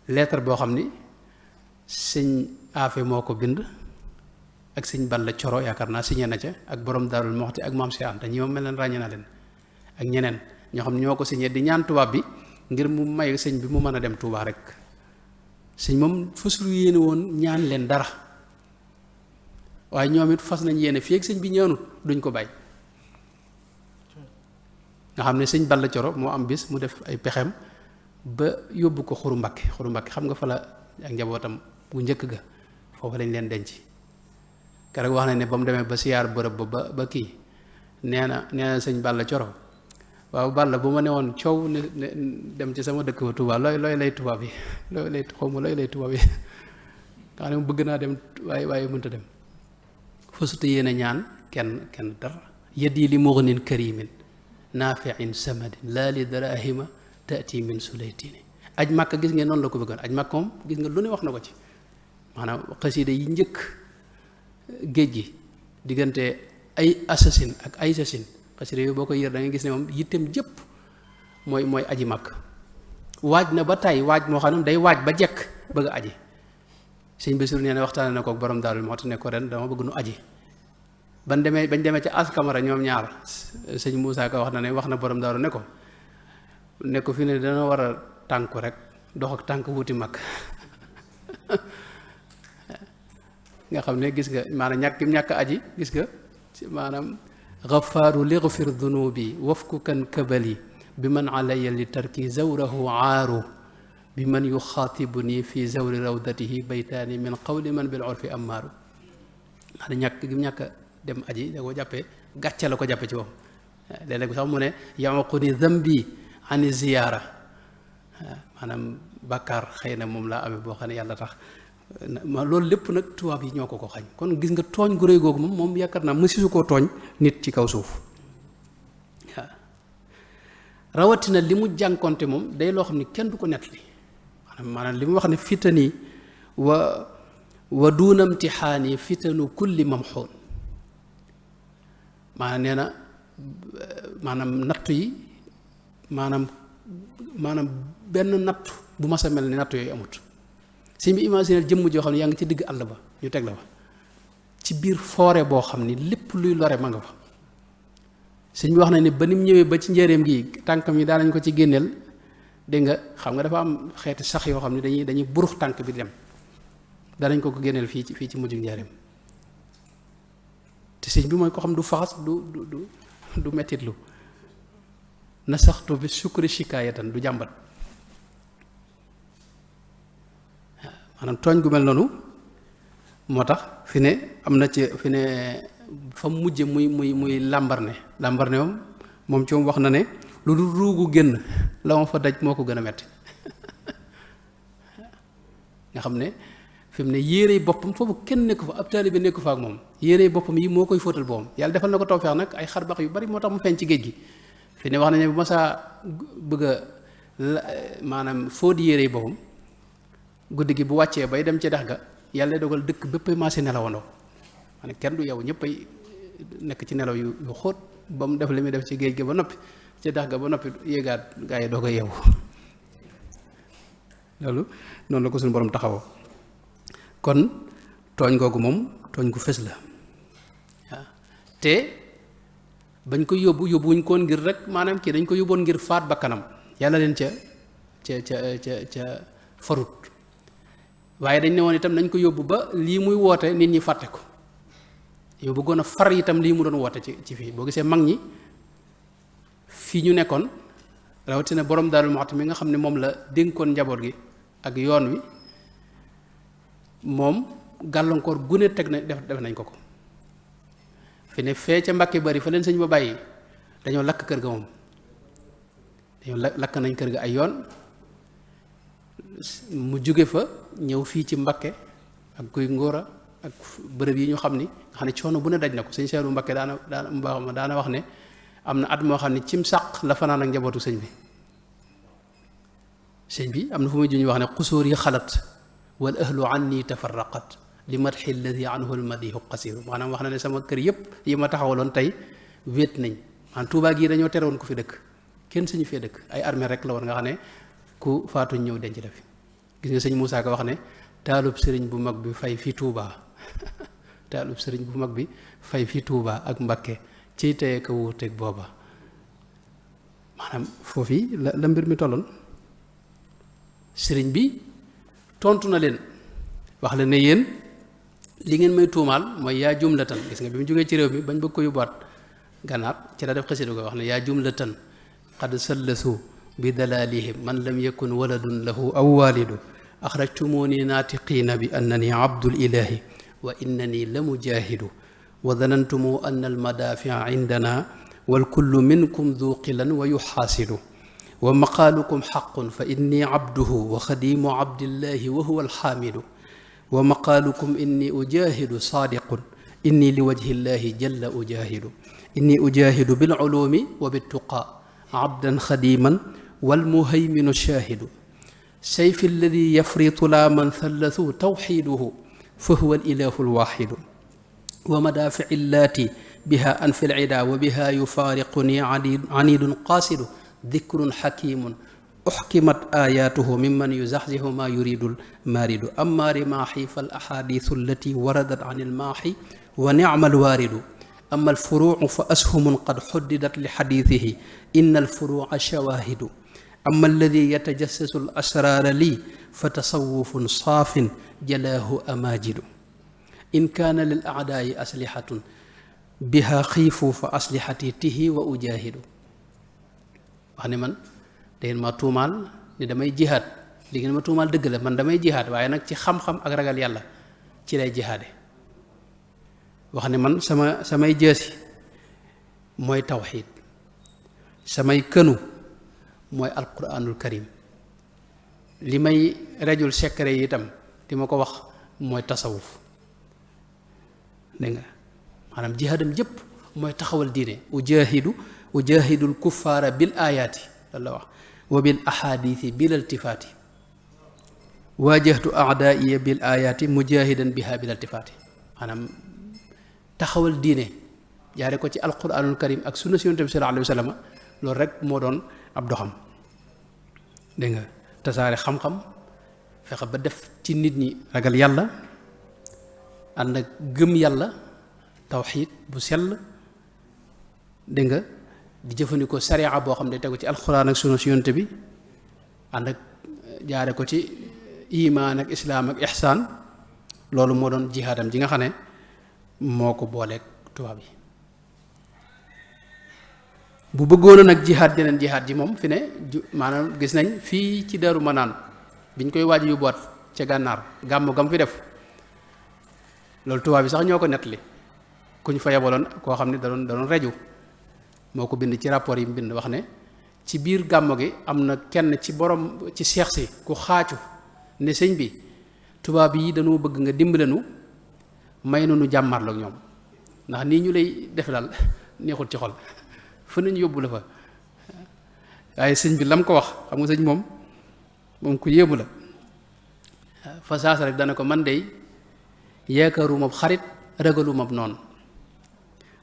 lettre boo xam ni sëñ Afe moo ko bind ak sëñ Balla Coro yaakaar naa signé na ca ak borom Daarul Moxti ak Maam Cheikh Anta ñi moom mel leen ràññee naa leen ak ñeneen ñoo xam ne ñoo ko signé di ñaan tubaab bi ngir mu may sëñ bi mu mën a dem Touba rek sëñ moom fasul yéene woon ñaan leen dara waaye ñoom it fas nañ yéene fii ak sëñ bi ñaanut duñ ko bàyyi nga xam ne sëñ Balla Coro moo am bis mu def ay pexem ba yóbbu ko Xuru Mbàkke xam nga fa la ak njabootam bu njëkk ga foofu lañ leen denc keroog wax na ne ba mu demee ba siyaar bërëb ba kii nee na sëñ Balla Coro waaw Balla bu ma ne woon coow ne dem ci sama dëkk ba Touba looy lay tubaab yi looy lay xaw ma looy lay tubaab yi nga xam ne bëgg naa dem waaye mënta dem fasuta yéene ñaan kenn dara yadi li mughnin karimin naafiin samadin laa li darahima taati min sulaytini aj màkk gis ngeen noonu la ko bëggoon aj màkk moom gis nga lu ne wax na ko ci maanaam xasida yi njëkk géej gi diggante ay assasine ak ay assasine xasida yooyu boo ko yër da nga gis ne moom yittem jëpp mooy aji màkk waaj na ba tey waaj moo xam ne day waaj ba jekk bëgg a aji sëñ Bassirou nee na waxtaane na ko borom Daaru moo tax ne ko ren dama bëgg nu aji bañ demee ca askamara ñoom ñaar sëñ Moussa Ka wax na borom Daaru ne ko fi ne dana war a tànku rek dox ak tànk wuti mag nga xam ne gis nga maanaam ñàkk aji gis nga maanaam gafaaru ligfir dunubi wafku kan kabali bi man alaya li tarki zawrahu aaru bi man yuxaatibuni fi zawri rawdatihi baytaani min qawli man bil urfi ammaaru maanaam ñàkk dem aji da ko jàppee gàcce la ko jàppe ci moom léeg-léeg sax mu ne yamuquni dambi ani ziyaara maanaam bàkkaar xëy na moom laa amee boo xam ne yàlla tax loolu lépp nag tubaab yi ñoo ko xañ kon gis nga tooñ gu réy googu moom yaakaar naa mësisu koo tooñ nit ci kaw suuf waaw rawatina li mu jànkonte moom day loo xam ne kenn du ko nettali maanaam li mu wax ne fitani wa duuna imtixaani fitanu kulli mamxuun maanaam nee na maanaam nattu yi maanaam benn nattu bu mas a mel ni nattu yooyu amut sëñ bi imaginer jëmm joo xam ne yaa ngi ci digg àll ba ñu teg la fa ci biir forêt boo xam ni lépp luy lore ma nga fa sëñ bi wax na ni ba ni mu ñëwee ba ci njëreem gi tànkam yi daanañ ko ci génneel dégg nga xam nga dafa am xeeti sax yoo xam ne dañuy burux tànk bi dem danañ ko génneel fii ci mujj njëreem te sëñ bi mooy ko xam du faxas du mettitlu na saxtu bi sukri shikaayatan du jàmbat maanaam tooñ gu mel noonu moo tax fi ne am na ci fi ne fa mujje muy làmbarne moom ci moom wax na ne lu dul ruugu génn la ma fa daj moo ko gën a metti nga xam ne fi mu ne yérey boppam foofu kenn nekku fa ab taalibe nekku fa ak moom yérey boppam yi moo koy fóotal boppam yàlla defal na ko tawfeex nag ay xarbax yu bari moo tax mu feeñ ci géej gi fi ne wax nañu bu ma saa bëgg a maanaam fóot yérey boppam guddi gi bu wàccee bay dem ci dex ga yàlla dogal dëkk bépp maase nelawandoo maanaam kenn du yow ñëpp ay nekk ci nelaw yu xóot ba mu def li muy def ci géej gi ba noppi ci dex ga ba noppi yéegaat gaa yi doo ko yeewu loolu noonu la ko suñu borom taxawoo kon tooñ googu moom tooñ gu fës la waaw te bañ ko yóbbuwuñ koon ngir rek maanaam kii dañ ko yóbboon ngir faat bakkanam yàlla leen ca farut waaye dañ ne woon itam nañ ko yóbbu ba lii muy woote nit ñi fàtte ko yow bëggoon a far itam lii mu doon woote ci fii boo gisee mag ñi fii ñu nekkoon rawatina borom Daaru Muxti mi nga xam ne moom la dénkoon njaboot gi ak yoon wi moom gàllankoor gune teg na def nañ ko fi ne fee ca Mbàkke bari fa leen sëñ ba bàyyi dañoo lakk kër ga moom dañoo lakk nañ kër ga ay yoon mu jóge fa ñëw fii ci Mbàkke ak Guy Ngóora ak bërëb yi ñu xam ni nga xam ne coono bu ne daj na ko sëñ Seeru Mbàkke daana wax ne am na at moo xam ne cim sàq la fanaan ak njabootu sëñ bi am na fu muy ju ñu wax ne xusóor yi xalat wal ahlu anni tafarraqat li madxi alladi anhu almadihu qasiru maanaam wax na ne sama kër yëpp yi ma taxawaloon tey wéet nañ maanaam Tuubaa gii dañoo terewoon ku fi dëkk kenn suñu fee dëkk ay armée rek la woon nga xam ne ku faatuñ ñëw denc la fi gis nga sëñ Moussa Ka wax ne taalub sëriñ bu mag bi fay fi Tuubaa taalub sëriñ bu mag bi fay fi Tuubaa ak Mbakke ciy teye ko wuuteeg booba maanaam foofu la mbir mi tolloon sëriñ bi tontu na leen wax la ne yéen li ngeen may tuumaal mooy yaa jumlatan gis nga bi mu jógee ci réew mi bañ bëgg ko yóbbuwaat gànnaar ci la def xasida ko wax ne yaa jumlatan qad sallasu bi dalalihim man lam yakun waladun lahu aw walidu أخرجتموني ناطقين بأنني عبد الإله وإنني لمجاهد وظننتم أن المدافع عندنا والكل منكم ذو قلا ويحاسد ومقالكم حق فإني عبده وخديم عبد الله وهو الحامد ومقالكم إني أجاهد صادق إني لوجه الله جل أجاهد إني أجاهد بالعلوم وبالتقى عبدا خديما والمهيمن الشاهد سيف الذي يفرط لا من ثلثوا توحيده فهو الإله الواحد ومدافع اللاتي بها أنفي العدا وبها يفارقني عنيد قاصد ذكر حكيم أحكمت آياته ممن يزحزح ما يريد المارد أما رماحي فالأحاديث التي وردت عن الماحي ونعم الوارد أما الفروع فأسهم قد حددت لحديثه إن الفروع شواهد أما الذي يتجسس الأسرار لي فتصوف صاف جلاه أماجد إن كان للأعداء أسلحة بها خيفوا فأسلحتي تهي وأجاهد wax ne man dangeen ma tuumaal ni damay jihaad li ngeen ma tuumaal dëgg la man damay jihaad waaye nag ci xam-xam ak ragal yàlla ci lay jihaade wax ne man samay jeesi mooy tawxiid samay kënu mooy alquranul karim li may rajul secret yi itam di ma ko wax mooy tasawuf dégg nga maanaam jihaadam yépp mooy taxawal diine ujahidul kuffaara bil ayaati loolu la wax wa bil ahadithi bil iltifaati waajahtu aadaiya bil ayaati mujahidan biha bil iltifaati maanaam taxawal diine jaare ko ci alquranul karim ak sunna si yonent bi sallallahu alayhi wa sallam loolu rek moo doon ab doxam dégg nga tasaare xam-xam fexe ba def ci nit ñi ragal yàlla ànd ak gëm yàlla tawxiid bu sell dégg nga di jëfandikoo sariya boo xam ne tegu ci alxuraan ak sunna si yonent bi ànd ak jaare ko ci imaan ak islaam ak ihsaan loolu moo doon jihaadam ji nga xam ne moo ko booleeg tubaab yi bu bëggoon nag jihaad jeneen jihaad ji moom fi ne maanaam gis nañ fii ci Daaru Manaan biñ koy waaj yu boot ca gànnaar gàmmu gam fi def loolu tubaab bi sax ñoo ko nettali ku ñu fa yebaloon koo xam ne da doon reju moo ko bind ci rapport yi mu bind wax ne ci biir gàmmu gi am na kenn ci borom ci seex si ku xaacu ne sëñ bi tubaab yi dañoo bëgg nga dimbalanu may nu jàmmarloog ñoom ndax nii ñu lay def daal neexul ci xol fa nañu yóbbu la fa waaye sëñ bi lam ko wax xam nga sëñ moom ku yéemu la fa saasa rek dana ko man dey yaakaaruma xarit ragaluma noonu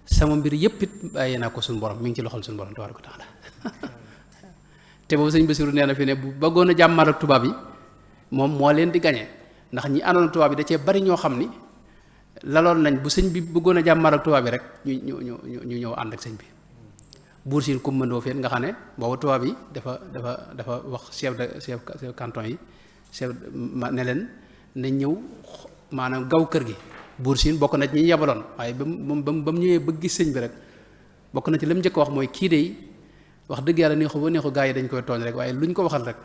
sama mbir yépp it bàyyi naa ko suñu borom mi ngi ci loxol suñu borom tabaaraka taala te boobu sëñ Basiru nee na fi ne bu bëggoon a jàmmar ak tubaab yi moom moo leen di gañe ndax ñi àndoon ak tubaab yi da cee bari ñoo xam ni laloon nañ bu sëñ bi bëggoon a jàmmar ak tubaab yi rek ñu ñëw ànd ak sëñ bi buur siin kummandoo feen nga xam ne boobu tubaab yi dafa wax chef canton yi ne leen nañ ñëw maanaam gaw kër gi buur siin bokk na ci ñi yebaloon waaye ba mu ñëwee ba gis sëñ bi rek bokk na ci la mu njëkk wax mooy kii de wax dëgg yàlla neexu ba neexu gaa yi dañ koy tooñ rek waaye luñ ko waxal rek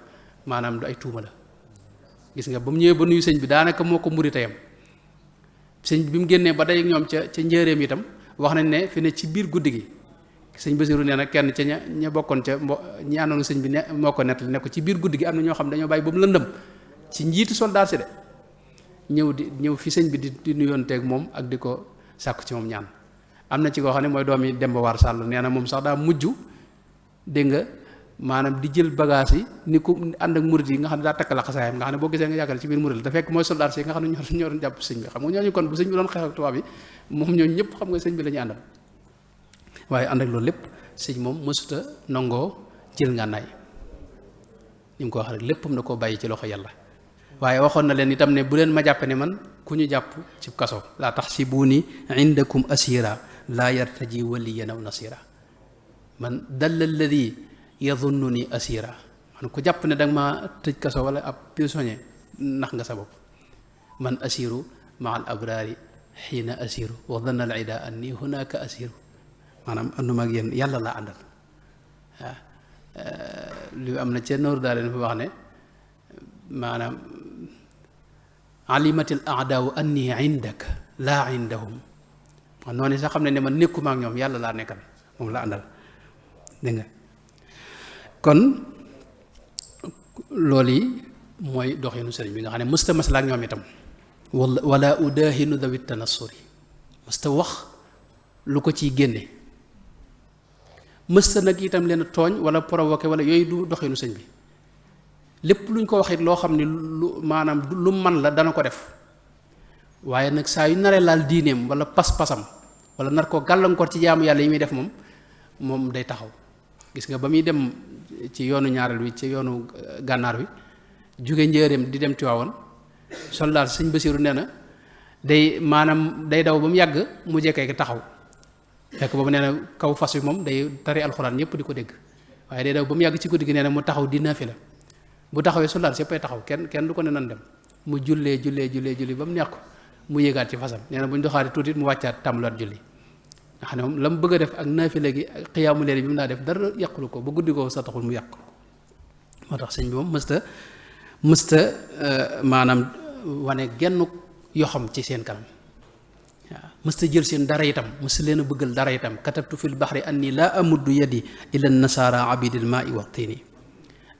maanaam du ay tuuma la gis nga ba mu ñëwee ba nuyu sëñ bi daanaka moo ko muri tayam sëñ bi mu génnee ba day ak ñoom ca njéeréem itam wax nañ ne fi ne ci biir guddi gi sëñ Basiru nee na kenn ca ña bokkoon ca ñi àndoon sëñ bi ne moo ko nettali ne ko ci biir guddi gi am na ñoo xam dañoo bàyyi ba mu lëndëm ci njiitu soldaar si de ñëw fi sëñ bi di nuyoonteeg moom ak di ko sàkku ci moom ñaan am na ci koo xam ne mooy doomi Demba War Sàll nee na moom sax daa mujj dégg nga maanaam di jël bagage yi ni ko ànd ak murid yi nga xam ne daa takk la xasaayam nga xam ne boo gisee nga yaakaar ci biir murid la da fekk mooy soldaar si nga xam ne ñoo doon jàpp sëñ bi xam nga ñooñu kon bu sëñ bi doon xeex ak tubaab bi moom ñooñu ñëpp xam nga sëñ bi la ñuy àndal waaye ànd ak loolu lépp sëñ moom mësuta nangoo jël ngànnaay ni mu ko wax rek léppam na koo bàyyi ci loxo yàlla waaye waxoon na leen itam ne bu leen ma jàppe ne man ku ñu jàpp ci kaso laa taxsibuuni indakum asira laa yartaji waliyan aw nasira man dalla alladi yadunnuni asira man ku jàpp ne danga ma tëj kaso wala ab prisonnier nax nga sa bopp man asiru maa al abraari xiina asiru wa danna al ida anni hunaka asiru maanaam ànduma ak yéen yàlla laa àndal waaw li am na ca nooru daa leen fi wax ne maanaam alimatil aadaawu anni indaka laa indahum man noonu sax xam ne man nekkuma ak ñoom yàlla laa nekkal moom la àndal dégg nga kon loolu yi mooy doxinu sëriñ bi nga xam ne mësta masla ak ñoom itam wala udaahinu dawi tanassuri mësta wax lu ko ciy génne mësta nag itam leen tooñ wala provoqué wala yooyu du doxinu sëñ bi lépp luñ ko waxit loo xam ne lu maanaam lu man la dana ko def waaye nag saa yu naree laal diineem wala pas-pasam wala nar ko gàllankoor ci jaamu yàlla yi muy def moom day taxaw gis nga ba muy dem ci yoonu ñaareel bi ci yoonu gànnaar bi jóge njëreem di dem Tiwaawan soldaar sëñ Basiiru nee na day maanaam day daw ba mu yàgg mu jekkee taxaw fekk boobu nee na kaw fas wi moom day tari alxuraan ñëpp di ko dégg waaye day daw ba mu yàgg ci guddi gi nee na mu taxaw di naafila bu taxawee soldaar si yëppay taxaw kenn du ko ne nan dem mu julli ba mu neex ko mu yéegaat ci fasam nee na bu ñu doxaatee tuuti mu wàccaat tàmbaliwaat julli nga xam ne moom la mu bëgg a def ak naafila gi ak xiyaamu leer bi mu daa def dara yàqulu ko ba guddi ko sa taxul mu yàq moo tax sëñ bi moom mësta maanaam wane genn yoxam ci seen kanam waaw mësta jël seen dara itam mësta leen a bëggal dara itam katabtu fil baxri anni laa amuddu yadi ila nasara abidil maa i wa tiini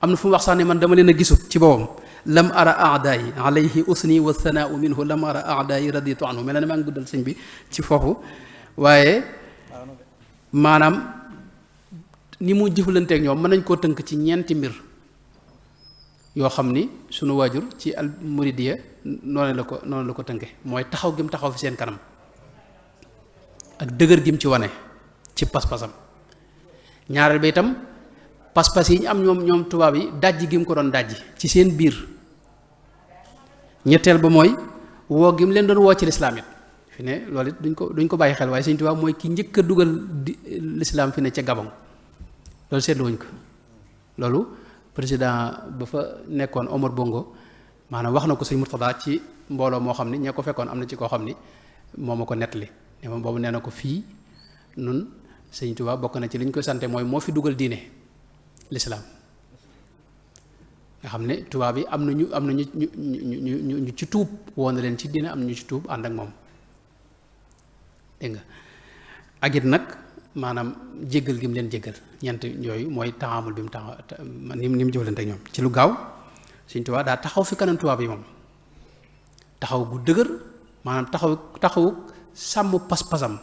am na fu mu wax sax ne man dama leen a gisut ci boppam lam ara aadaayi alayhi usni wa thanaau minhu lam ara aadaayi raditu anhu mel na ne maa ngi guddal sëñ bi ci foofu waaye maanaam ni mu jëflanteeg ñoom mën nañ koo tënk ci ñeenti mbir yoo xam ni sunu waajur ci al muridiya noonu la ko tënke mooy taxaw gi mu taxaw fi seen kanam ak dëgër gi mu ci wane ci pas-pasam ñaareel ba itam pas-pas yi ñu am ñoom tubaab yi dajji gi mu ko doon dajji ci seen biir ñetteel ba mooy woo gi mu leen doon woo ci lislaam it fi ne loolu it duñ ko bàyyi xel waaye Sëñ Tuubaa mooy ki njëkk a dugal lislaam fi ne ca Gabon loolu seetlu wuñ ko loolu président ba fa nekkoon Omar Bongo maanaam wax na ko Sëñ Murtada ci mbooloo moo xam ni ñee ko fekkoon am na ci koo xam ni moo ma ko nettali ne moom boobu nee na ko fii nun Sëñ Tuubaa bokk na ci li ñu koy sante mooy moo fi dugal diine lislaam nga xam ne tubaab yi am na ñu ci tuub woon na leen ci diine am na ñu ci tuub ànd ak moom dégg nga ak it nag maanaam jéggal gi mu leen jéggal ñeent yooyu mooy taxaamul bi mu taxaw ni mu jëflante ak ñoom ci lu gaaw Sëñ Tuubaa daa taxaw fi kanam tubaab yi moom taxaw gu dëgër maanaam taxawu sàmm pas-pasam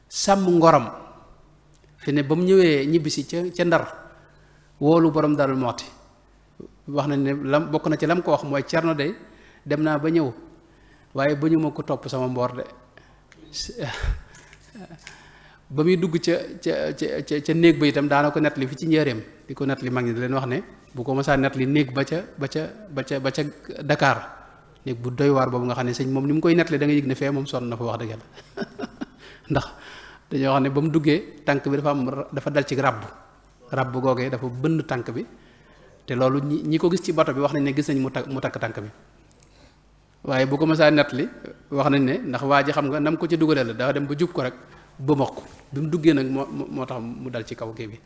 sàmm ngoram fi ne ba mu ñëwee ñibbisi ca Ndar woolu borom Daaru Muxti wax nañ ne lam bokk na ci lam ko wax mooy Cerno de dem naa ba ñëw waaye ba ñu ma ko topp sama mboor de ba muy dugg ca néeg ba itam daana ko nettali fi ci njëreem di ko nettali mag ñi di leen wax ne bu ko mësaa nettali néeg ba ca Dakar néeg bu doy waar boobu nga xam ne sëñ moom ni mu koy nettali da nga yëg ne fee moom sonn na fa wax dëgg yàlla ndax dañoo wax ne ba mu duggee tànk bi dafa dal ci ràbb googee dafa bënn tànk bi te loolu ñi ko gis ci bato bi wax nañ ne gis nañ mu takk tànk bi waaye bu ko mësaa nettali wax nañ ne ndax waa ji xam nga nam ko ci dugalee la daa dem ba jub ko rek ba mokk bi mu duggee nag moo tax mu dal ci kaw kii bi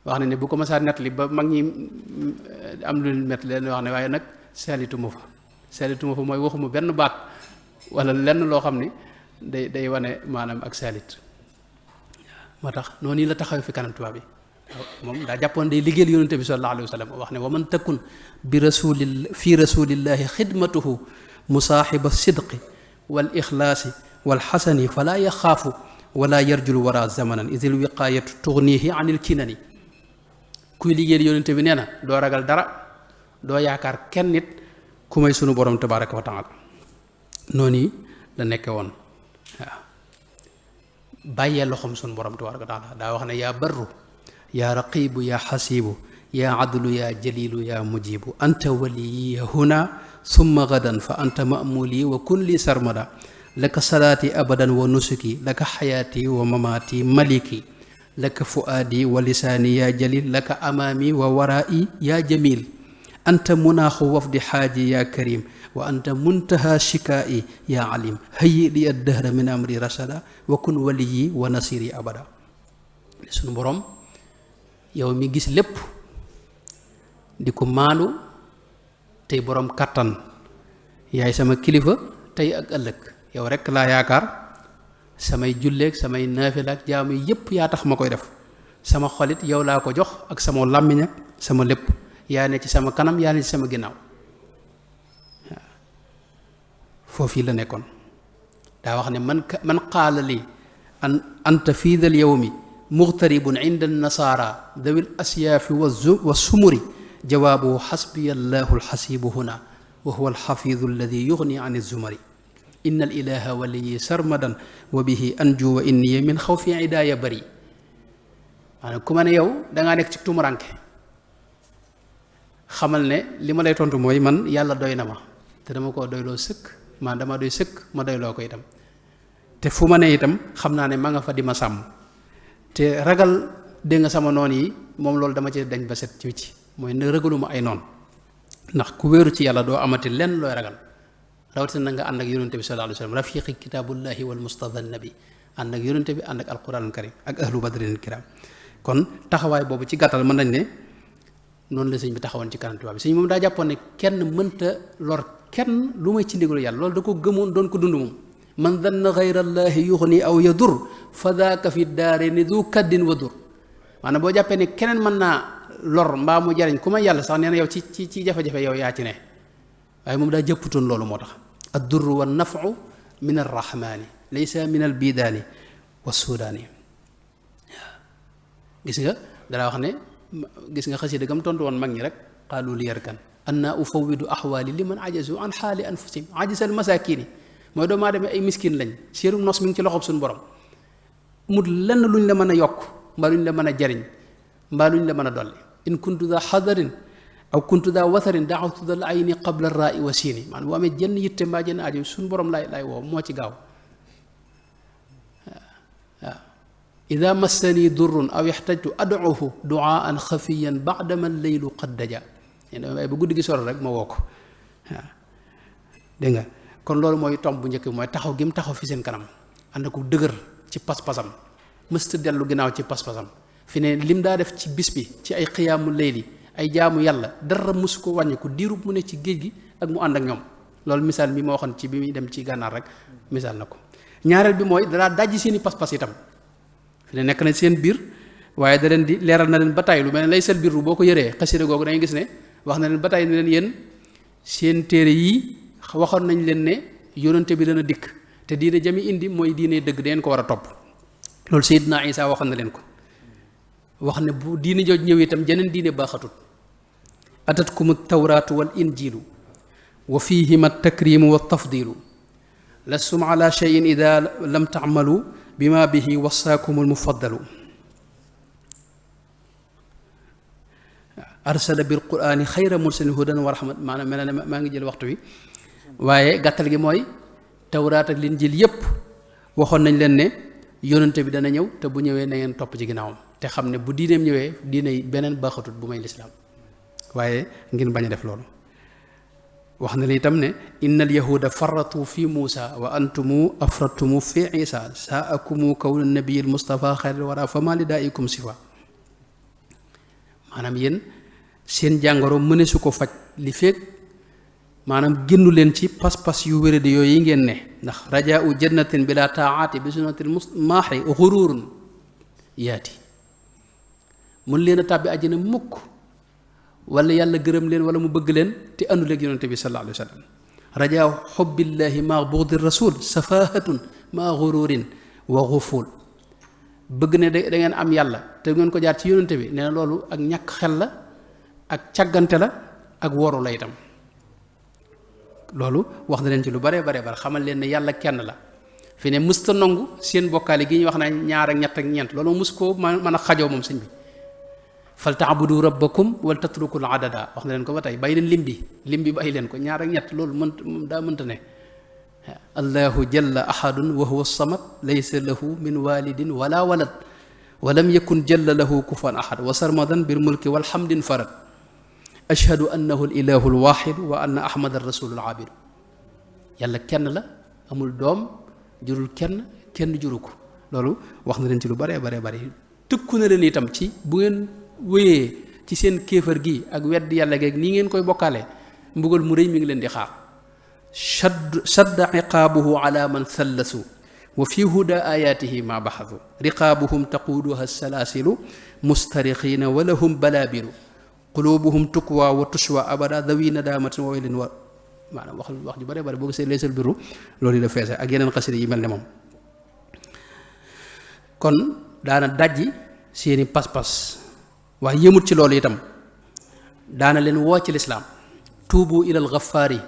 wax nañ ne bu ko mësaa nettali ba mag ñi am lu metti leen wax ne waaye nag seelituma fa mooy waxuma benn baat wala lenn loo xam ni day wane maanaam ak seelit moo tax noonu la taxaw fi kanam tubaab bi moom daa jàppoon day liggéeyal yonente bi sallallahu alayhi wa sallam wax ne wa man takun bi fi rasulillahi xidmatuhu musaaxiba sidqi wal ixlaasi wal xasani fala yaxaafu wala yarjul wara zamanan isil wiqaayatu tugnihi anil kinani kuy liggéeyal yonente bi nee na doo ragal dara doo yaakaar kenn nit ku may sunu borom tabaraka wa taala noonu la nekke woon waaw bàyyee loxoom sunu borom tabaraka wa taala daa wax ne yaa barru yaa raqibu yaa xasibu yaa adlu yaa jalilu yaa mujibu anta waliyi huna summa gadan fa anta mamuli wa kun li sarmada laka salaati abadan wa nusuki laka xayaati wa mamaati maliki laka fuaadi wa lisaani yaa jalil laka amaami wa waraa'i yaa jamil anta munaaxu wafdi xaaji yaa karim wa anta muntaha shikaa'i yaa alim hayyi li addahra min amri rashada wa kun waliyi wa nasiri abada sunu borom yow mi gis lépp di ko maandu tey borom kattan yaay sama kilifa tey ak ëllëg yow rek laa yaakaar samay julleeg samay naafila ak jaamu yépp yaa tax ma koy def sama xolit yow laa ko jox ak sama làmmiñ ak sama lépp yaa ne ci sama kanam yaa ne ci sama ginnaaw waaw foofu la nekkoon daa wax ne man qaala li anta fii dal yawmi mughtaribun inda nasaara dawil asyaafi wa sumuri jawaabuhu xasbiya allahu alxasibu huna wa huwa alxafidu alladi yugni an zumari inna alilaha waliyi sarmadan wa bihi anju wa inni min xawfi idaaya bari maanaam ku ma ne yow dangaa nekk ci tumuranke xamal ne li ma lay tontu mooy man yàlla doy na ma te dama koo doyloo sëkk man dama doy sëkk ma doyloo ko itam te fu ma ne itam xam naa ne ma nga fa di ma sàmm te ragal dégg nga sama noon yi moom loolu dama ci dañ ba set ci wicc mooy ne ragaluma ay noon ndax ku wéeru ci yàlla doo amati lenn looy ragal rawatina nga ànd ak yonente bi sallallahu alayhi wa sallam rafiqi kitaabullahi wal mustafa nabi ànd ak yonente bi ànd ak alquranul karim ak ahlu badrin kiram kon taxawaay boobu ci gàttal mën nañ ne noonu la sëñ bi taxawoon ci kanam tubaab bi sëñ moom daa jàppoon ne kenn mënta lor kenn lu may ci ndigalu yàlla loolu da ko gëmoon doon ko dund moom man danna gayrallahi yuxni aw yadur fa daaka fi daare ni du kaddin wa dur maanaam boo jàppee ne keneen mën naa lor mbaa mu jariñ ku may yàlla sax nee na yow ci jafe-jafe yow yaa ci ne waaye moom daa jëpputoon loolu moo tax ad durru wa nafu min arrahmani laysa min al bidaani wa sudaani gis nga dara wax ne gis nga xasida gam tontu woon mag ñi rek qaalu li yarkan anna ufawidu ahwaali liman ajazu an xaali anfusihim ajisal masakini mooy doomu aadama ay miskin lañ séerum nos mi ngi ci loxob suñu borom mut lenn luñ la mën a yokk mbaa luñ la mën a jariñ mbaa luñ la mën a dolli in kuntu daa xadarin aw kuntu daa watharin daawtu dal ayni qabla raai wa siini maanaam bu amee jenn yitte mbaa jenn aajo suñu borom lay woo moo ci gaaw waaw ida massani durrun aw yaxtajtu ad'uhu duaan xafiyan baadama leylu qad daja waaye bu guddi gi soro rek ma woo ko waaw dégg nga kon loolu mooy tomb bu njëkk bi mooy taxaw gi mu taxaw fi seen kanam ànd ko dëgër ci pas-pasam mësta dellu ginnaaw ci pas-pasam fi ne lim daa def ci bis bi ci ay xiyaamu leyli ay jaamu yàlla dara mësu ko wàññi ko diirub mu ne ci géej gi ak mu ànd ak ñoom loolu misaal mi ma waxoon ci bi muy dem ci gànnaar rek misaal na ko ñaareel bi mooy danaa dajji seen i pas-pas itam fi ne nekk na seen biir waaye da leen di leeral na leen ba tey lu mel ne lay sel biir boo ko yëree xasida googu dañuy gis ne wax na leen ba tey ne leen yéen seen téere yi waxoon nañ leen ne yónnante bi dana dikk te diine jami indi mooy diine dëgg dangeen ko war a topp loolu Seydina Isa waxoon na leen ko wax ne bu diine jooju ñëw itam jeneen diine baaxatut atatkum tawraatu wal injilu wa fihima takrimu wa tafdilu lastum ala cheyin ida lam taamalu bima bihi wasaakum almufaddalu arsala bil qurani xayra mursalin hudan wa rahmat maanaam mel na maa ngi jël waxtu wi waaye gàttal gi mooy tawraat ak linjil yépp waxoon nañ leen ne yónnante bi dana ñëw te bu ñëwee na ngeen topp ci ginnaawam te xam ne bu diineem ñëwee diine yi beneen baaxatut bu may lislaam waaye ngeen bañ a def loolu wax na li itam ne inna al yahuda farratu fi muusa wa antumu afratumu fi isa saakumu kawnu nabiyil mustafa xayril wara fama li daikum sifa maanaam yéen seen jàngoro mëne su ko faj li fekk maanaam génnu leen ci pas-pas yu wéradi yooyu yi ngeen ne ndax rajaau jannatin bila taaati bi sunnatil maaxi xururun yaati mun leen a tàbbi àjjana mukk wala yàlla gërëm leen wala mu bëgg leen te àndul ak yonente bi sallallahu alayhi wa sallam rajaa xubbillahi maa buxdi rasul safahatun maa xururin wa xuful bëgg ne da ngeen am yàlla te ngeen ko jaar ci yonente bi nee na loolu ak ñàkk xel la ak càggante la ak woru la itam loolu wax na leen ci lu bare bare xamal leen ne yàlla kenn la fi ne musta nangu seen bokkaale gi ñu wax na ñaar ak ñett ak ñeent loolu mus koo mën a xajoo moom sëñ bi fal taabudu rabbakum wal tatrukul adada wax na leen ko ba tey bàyyi leen lim bi bàyyi leen ko ñaar ak ñett loolu daa mënta ne allahu jalla ahadun wa huwa samad laysa lahu min walidin wala walad wa lam yakun jalla lahu kufan ahad wa sarmadan bil mulki walhamdin farad ashhadu annahu al ilahu al wahid wa anna ahmad ar rasulul abid yàlla kenn la amul doom jurul kenn juru ko loolu wax na leen ci lu bare tëkku na leen itam ci bu ngeen wéyee ci seen kéefar gi ak wedd yàlla geeg nii ngeen koy bokkaale mbugal mu rëy mi ngi leen di xaar shadda iqaabuhu ala man thallasu wa fi huda ayatihi ma baxadu riqaabuhum taquuduha salaasilu mustariqiina wa lahum balaabilu qulubuhum tukwa wa tushwa abada dawi nadamatin wa waylin wa maanaam wax ju bare bare boo gisee leesal biru loolu la feese ak yeneen xasida yi mel ne moom kon daana dajji seeni pas-pas waaye yëmut ci loolu itam daana leen woo ci lislaam tuubu ilal ghafaari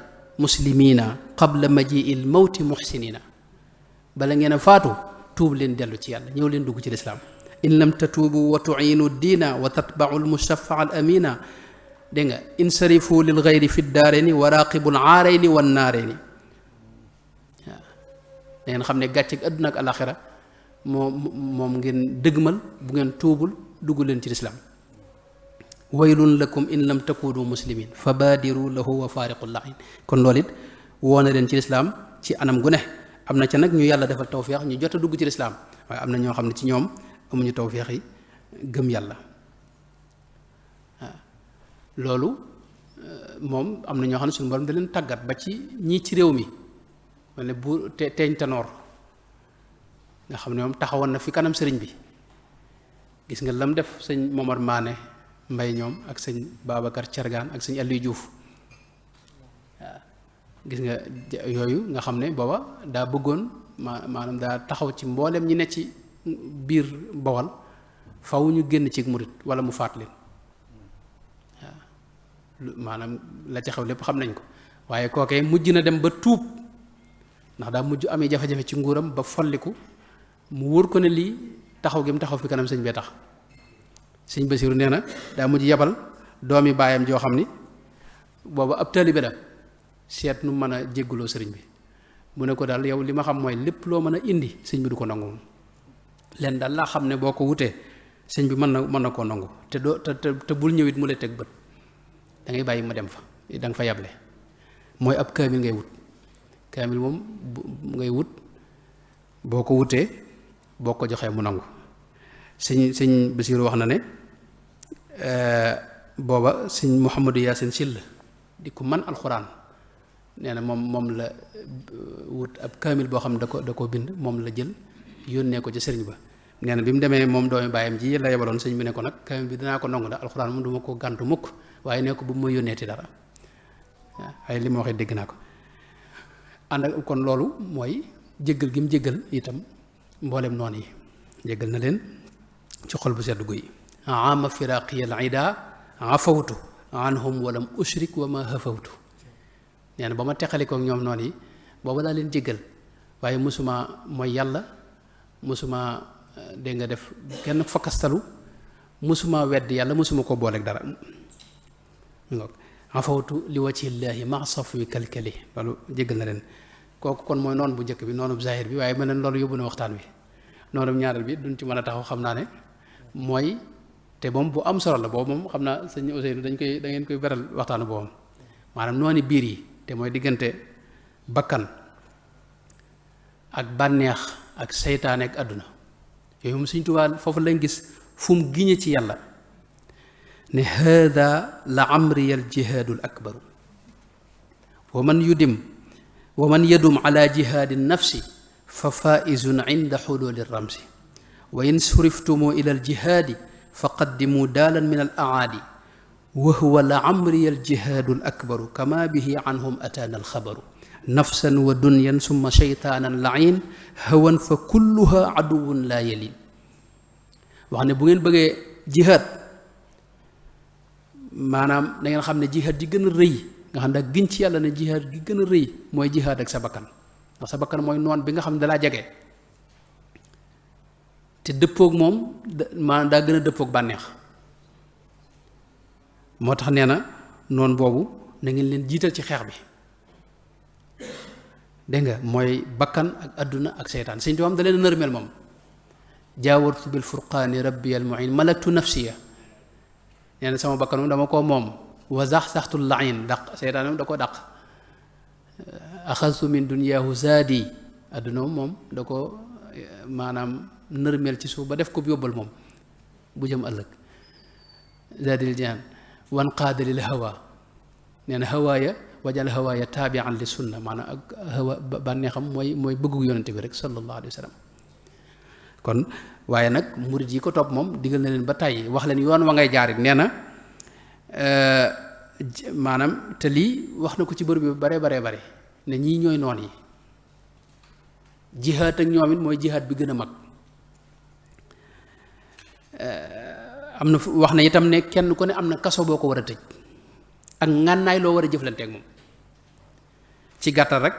muslimina qabla majiil mawti muhsinina bala ngeen a faatu tuub leen dellu ci yàlla ñëw leen dugg ci lislaam in lam tatuubu wa tuinu diina wa tatbacu almushafaa al amina dégg nga insarifu lil gayri fi daarayni wa raqibu al aarayni wan naarayni waaw da ngeen xam ne gàcceeg àdduna ak alaxira moom ngeen dëgmal bu ngeen tuubul dugg leen ci lislaam waylun lakum in lam takunu muslimin fa baadiru lahu wa faariqu lain kon loolu it woo na leen ci lislaam ci anam gu ne am na ca nag ñu yàlla defal tawféex ñu jot a dugg ci lislaam waaye am na ñoo xam ne ci ñoom amuñu tawféex yi gëm yàlla waaw loolu moom am na ñoo xam ne suñu borom da leen tàggat ba ci ñii ci réew mi wala bu teeñ tanoor nga xam ne moom taxawoon na fi kanam sëriñ bi gis nga lam def sëñ Momar Maane Mbay ñoom ak sëñ Babacar Cargaan ak sëñ Aliou Diouf waaw gis nga yooyu nga xam ne booba daa bëggoon maanaam daa taxaw ci mboolem ñi ne ci biir Bawal faw ñu génn ci murit wala mu faat leen waaw maanaam la ca xew lépp xam nañ ko waaye kookee mujj na dem ba tuub ndax daa mujj amee jafe-jafe ci nguuram ba folliku mu wóor ko ne lii taxaw gi mu taxaw fi kanam sëñ bee tax sëñ Basiru nee na daa mujj yabal doomi baayam joo xam ni booba ab taalibe la seet nu mën a jégguloo sëriñ bi mu ne ko daal yow li ma xam mooy lépp loo mën a indi sëñ bi du ko nangu moom leen daal laa xam ne boo ko wutee sëñ bi mën na koo nangu te doo te bul ñëwit mu lay teg bët da ngay bàyyi ma dem fa da nga fa yable mooy ab kaamil ngay wut kaamil moom ngay wut boo ko wutee boo ko joxee mu nangu sëñ Basiru wax na ne booba sëñ Mouhamadou Yaasin Sill di ko man alxuraan nee na moom la wut ab kaamil boo xam ne da ko bind moom la jël yónnee ko ci sëriñ ba nee na bi mu demee moom doomi baayam ji la yebaloon sëñ bi ne ko nag kaamil bi dinaa ko nangu ndax alxuraan moom du ma ko gàntu mukk waaye ne ko bu ma yónneeti dara waaw waaye li ma waxee dégg naa ko ànd ak kon loolu mooy jéggal gi mu jéggal itam mboolem noonu yi jéggal na leen ci xol bu sedd guy ama firaqiyal ida afawtu anhum walam ushrik wa ma hafawtu nee na ba ma teqalikook ñoom noonu yi booba laa leen jéggal waaye mosuma mooy yàlla mosuma dégg nga def kenn fakkastalu mosuma wedd yàlla mosuma ko booleeg dara afawtu li wajhillaahi ma safwi kalkali loolu jéggal na leen kooku kon mooy noonu bu njëkk bi noonu bu zahir bi waaye mel ne loolu yóbbu na waxtaan wi noonu bu ñaareel bi duñ ci mën a taxaw xam naa ne mooy te moom bu am solo la boobu moom xam naa sëñ Ousseynou da ngeen koy beral waxtaanu boobam maanaam noonu biir yi te mooy diggante bakkan ak bànneex ak seytaane ak àdduna yooyu moom Sëñ Tuubaa foofu lañ gis fu mu giñe ci yàlla ne hada la amriyal jihaadul akbaru wa man yadum ala jihaadi nafsi fa faizun inda xululi ramsi wa in suriftumu ila al jihaadi fa qaddimu daalan min al aadi wa huwa la amriya al jihaadu al akbaru kama bihi anhum ataana al xabaru nafsan wa dunyan summa sheytaanan lain hawan fa kulluha aduwun laa yalin wax ne bu ngeen bëggee jihaad maanaam da ngeen xam ne jihaad ji gën a rëy nga xam ne daa giñ ci yàlla ne jihaad gi gën a rëy mooy jihaad ak sa bakkan ndax sa bakkan mooy noon bi nga xam ne dalaa jege te dëppoog moom maanaam daa gën a dëppoog bànneex moo tax nee na noonu boobu na ngeen leen jiital ci xeex bi dégg nga mooy bakkan ak adduna ak seytaan sëñ Tuubaa da leen nërmeel moom jaawartu bil furqaani rabbi al muin malaktu nafsiya nee na sama bakkan moom dama koo moom wa zaxzaxtu lain daq seytaan moom da ko daq axastu min dunyaahu zaadi adduna moom da ko maanaam nërmeel ci suuf ba def ko yóbbal moom bu jëm ëllëg zaadil jaan wan qaadalil hawa nee na hawaaya wajal hawaaya taabian li sunna maanaam ak hawa bànneexam mooy bëggu yonente bi rek sallallahu alayhi wa sallam kon waaye nag murid yi ko topp moom digal na leen ba tàyyi wax leen yoon wa ngay jaarit nee na maanaam te lii wax na ko ci bërëb bi bare ne ñii ñooy noon yi jihaad ak ñoom it mooy jihaad bi gën a mag am na wax na itam ne kenn ku ne am na kaso boo ko war a tëj ak ngànnaay loo war a jëflanteek moom ci gàttal rek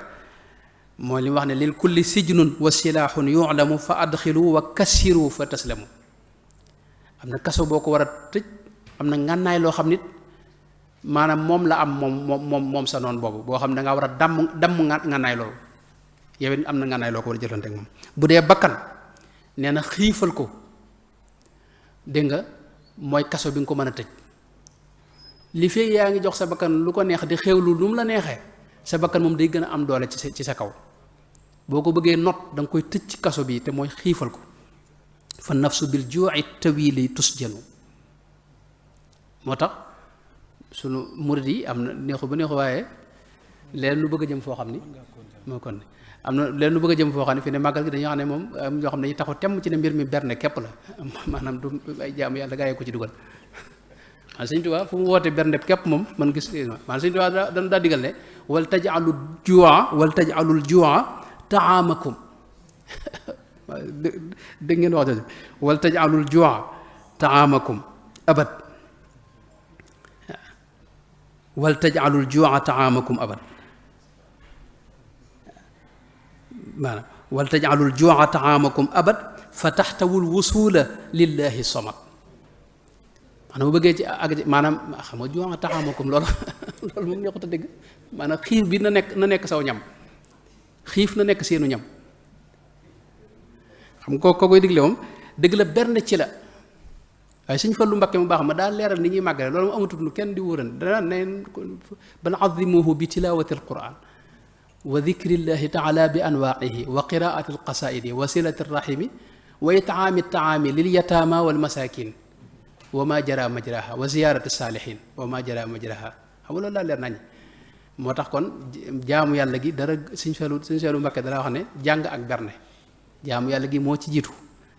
mooy li mu wax ne lil kulli sijnun wa silaaxun yu'lamu fa adxilu wa kassiru fa taslamu am na kaso boo ko war a tëj am na ngànnaay loo xam nit maanaam moom la am moom sa noon boobu boo xam ne da ngaa war a damm ngànnaay loolu yow it am na ngànnaay loo ko war a jëflanteek moom bu dee bakkan nee na xiifal ko dégg nga mooy kaso bi nga ko mën a tëj li fee yaa ngi jox sa bakkan lu ko neex di xewlu lu mu la neexee sa bakkan moom day gën a am doole ci sa kaw boo ko bëggee not da nga koy tëj ci kaso bi te mooy xiifal ko fa nafsu bil juu'i tawili tusjanu moo tax sunu murid yi am na neexu ba neexu waaye leen lu bëgg a jëm foo xam ni moo kon am na leen lu bëgg a jëm foo xam ne fi ne màggal gi dañoo xam ne moom am ñoo xam ne dañuy taxaw temm ci ne mbir mi berne képp la maanaam du ay jaamu yàlla gaa yi ko ci dugal man Sëñ Tuubaa fu mu woote berne képp moom man gis man Sëñ Tuubaa dañu daa digal ne wal tajalul juu'a taamakum dégg ngeen wax jooju wal tajalul juu'a taamakum abad wal tajalul juu'a taamakum abad maanaam wal tajalul juu'a taamakum abad fa taxtawul wusula lillahi samad maanaam bu bëggee ci ak maanaam xam nga juu'a taamakum loolu moom neexut a dégg maanaam xiif bi na nekk saw ñam xiif na nekk seenu ñam xam nga ko koy digle moom dëgg la berne ci la waaye Sëñ Fallu Mbakke mu baax ma daal leeral ni ñuy màggale loolu mu amatul lu kenn di wóoran dana neen bal azimuhu bi tilawati alquran wa dikrillahi taala bi anwaa'ihi wa qiraati alqasaidi wa silati arrahimi wa itaami taami lil yataama wal masakin wa ma jara majraha wa ziyarati saalihin wa ma jara majraha xam nga loolu daal leer nañ moo tax kon jaamu yàlla gi dara Sëñ Fallu Mbakke dara wax ne jàng ak berne jaamu yàlla gi moo ci jiitu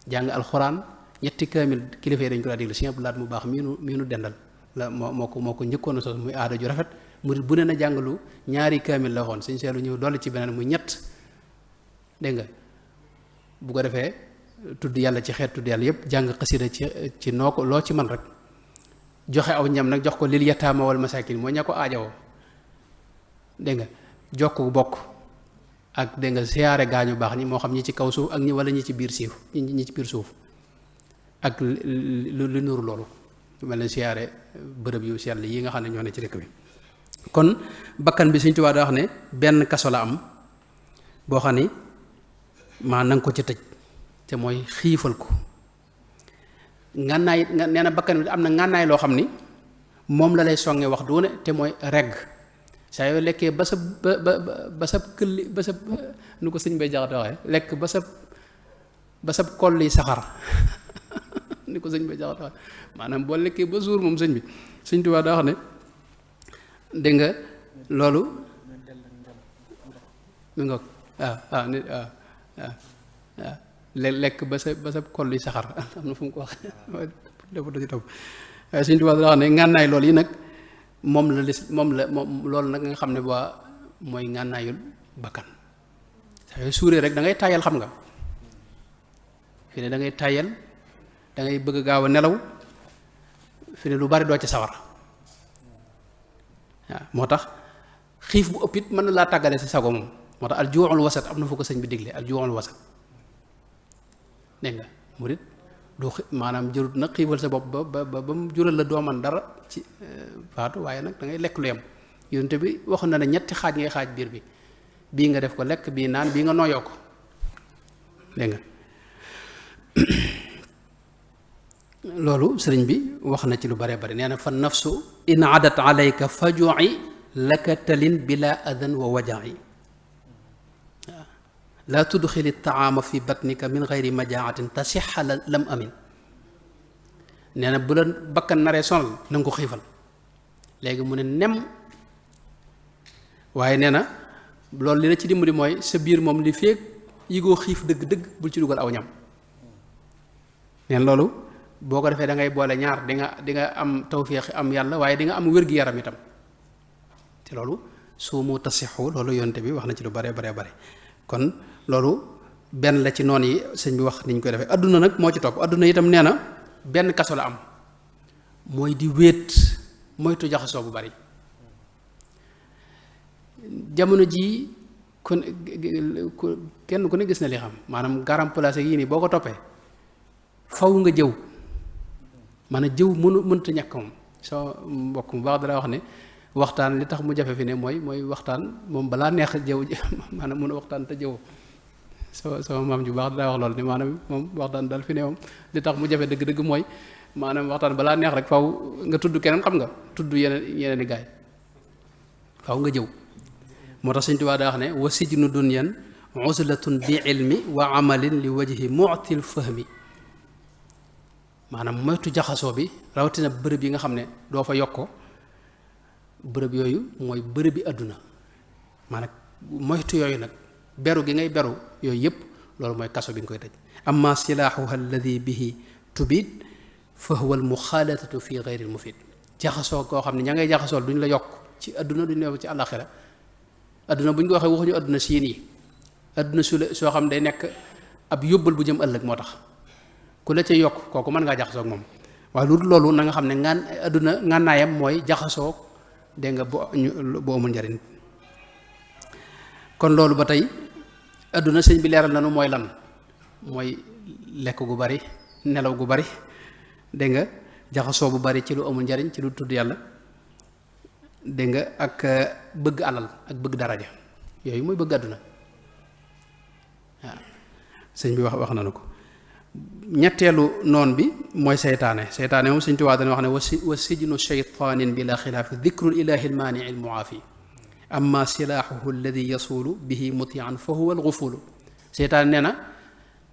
jàng alxuraan ñetti kaamil kilifa yi dañ ko daa déglu Sëñ Abdu Lahat mu baax miinu dendal la moo ko njëkkoon a sos muy aada ju rafet murid bu ne na jàngalu ñaari kaamil la waxoon Sëñ Seelu ñëw dolli ci beneen muy ñett dégg nga bu ko defee tudd yàlla ci xeet tudd yàlla yépp jàng xasida ci noo ko loo ci man rek joxe aw ñam nag jox ko lil yataama wal masaakin mooy ña ko aajowoo dégg nga jokk bokk ak dégg nga siyaare gaañu baax ñi moo xam ñi ci kaw suuf ak ñi wala ñi ci biir siif ñi ci biir suuf ak lu nuru loolu mel ne siyaare bërëb yu sell yi nga xam ne ñoo ne ci dëkk bi kon bakkan bi Sëñ Tuubaa daa wax ne benn kaso la am boo xam ni maa nanga ko ci tëj te mooy xiifal ko ngànnaay nee na bakkan bi am na ngànnaay loo xam ni moom la lay songe wax du ne te mooy regg saa yoo lekkee ba sa këlli ba sa nu ko sëñ bay jaxate waxee lekk ba sa koll yi saxar ni ko sëñ bay jaxate waxee maanaam boo lekkee ba suur moom sëñ bi Sëñ Tuubaa daa wax ne dégg nga loolu mi nga waaw nit waaw lekk ba sa koll yi saxar am na fu mu ko wax dafa da ci taw waaye Sëñ Tuubaa daa wax ne ngànnaay loolu yi nag moom loolu nag nga xam ne ba mooy ngànnaayul bakkan saa yooyu suuree rek da ngay tàyyal xam nga fi ne da ngay tàyyal da ngay bëgg gaaw a nelaw fi ne lu bari doo ci sawar waaw moo tax xiif bu ëpp it mën na laa tàggale si sago moom moo tax al juuxul wasat am na fu ko sëñ bi digle al juuxul wasat dégg nga murit du maanaam jërut nag xiifal sa bopp ba mu jural la doo man dara ci faatu waaye nag da ngay lekk lu yem yonent bi waxoon na ne ñetti xaaj ngay xaaj biir bi bii nga def ko lekk bii naan bii nga nooyoo ko dégg nga loolu sëriñ bi wax na ci lu bare bare nee na fa nafsu in adat alayka fajui laka talin bila adan wa wajai waaw laa tudxili taama fi batnika min gayri majaatin tasixa lam amin nee na bu la bakkan naree sonal na nga ko xiifal léegi mu ne nem waaye nee na loolu li la ci dimbali mooy sa biir moom li feeg yigoo xiif dëgg-dëgg bul ci dugal aw ñam neen loolu boo ko defee da ngay boole ñaar di nga am tawféex am yàlla waaye di nga am wér-gi-yaram itam te loolu suumu tasixu loolu yonte bi wax na ci lu bare kon loolu benn la ci noon yi sëñ bi wax niñ koy defee adduna nag moo ci topp adduna itam nee na benn kaso la am mooy di wéet moytu jaxasoo bu bari jamono ji kenn ku ne gis na li xam maanaam garam place yii nii boo ko toppee faw nga jëw maanaam jëw mënta ñàkk moom soo mbokk mu baax dara wax ne waxtaan li tax mu jafe fi ne mooy waxtaan moom balaa neex jëw maanaam mën a waxtaan te jëw sama maam ju baax daa wax loolu ne maanaam moom waxtaan daal fi ne moom li tax mu jafe dëgg-dëgg mooy maanaam waxtaan balaa neex rek faw nga tudd keneen xam nga tudd yeneen i gaay faw nga jëw moo tax Sëñ Tuubaa daa wax ne wa sijnu dunyan uzlatun bi ilmi wa amalin li wajhi mu'til fahmi maanaam moytu jaxasoo bi rawatina bërëb yi nga xam ne doo fa yokko bërëb yooyu mooy bërëb bi àdduna maanaam moytu yooyu nag beru gi ngay beru yooyu yëpp loolu mooy kaso bi nga koy tëj amma silaahuha alladi bihi tubid fa huwa al muxaalatatu fi gayri al mufid jaxasoo koo xam ne ña ngay jaxasool duñ la yokk ci àdduna duñ la yokk ci àllaaxira àdduna bu ñu ko waxee waxuñu àdduna siin yi àdduna soo xam day nekk ab yóbbal bu jëm ëllëg moo tax ku la ca yokk kooku mën ngaa jaxasoo ak moom waaye lu dul loolu na nga xam ne àdduna ngànnaayam mooy jaxasoo dégg nga bu amul njariñ kon loolu ba tey àdduna sëñ bi leeral nanu mooy lan mooy lekk gu bari nelaw gu bari dégg nga jaxasoo bu bari ci lu amul njariñ ci lu tudd yàlla dégg nga ak bëgg alal ak bëgg daraja yooyu mooy bëgg àdduna waaw sëñ bi wax na ko ñetteelu noon bi mooy seytaane moom sëñ Tuubaa dana wax ne wa sijnu shaytaanin bila xilaafi dikrul ilaahi almaanii almuaafi amma silaahuhu alladi yasuulu bihi mutian fa huwa alxufulu seytaane nee na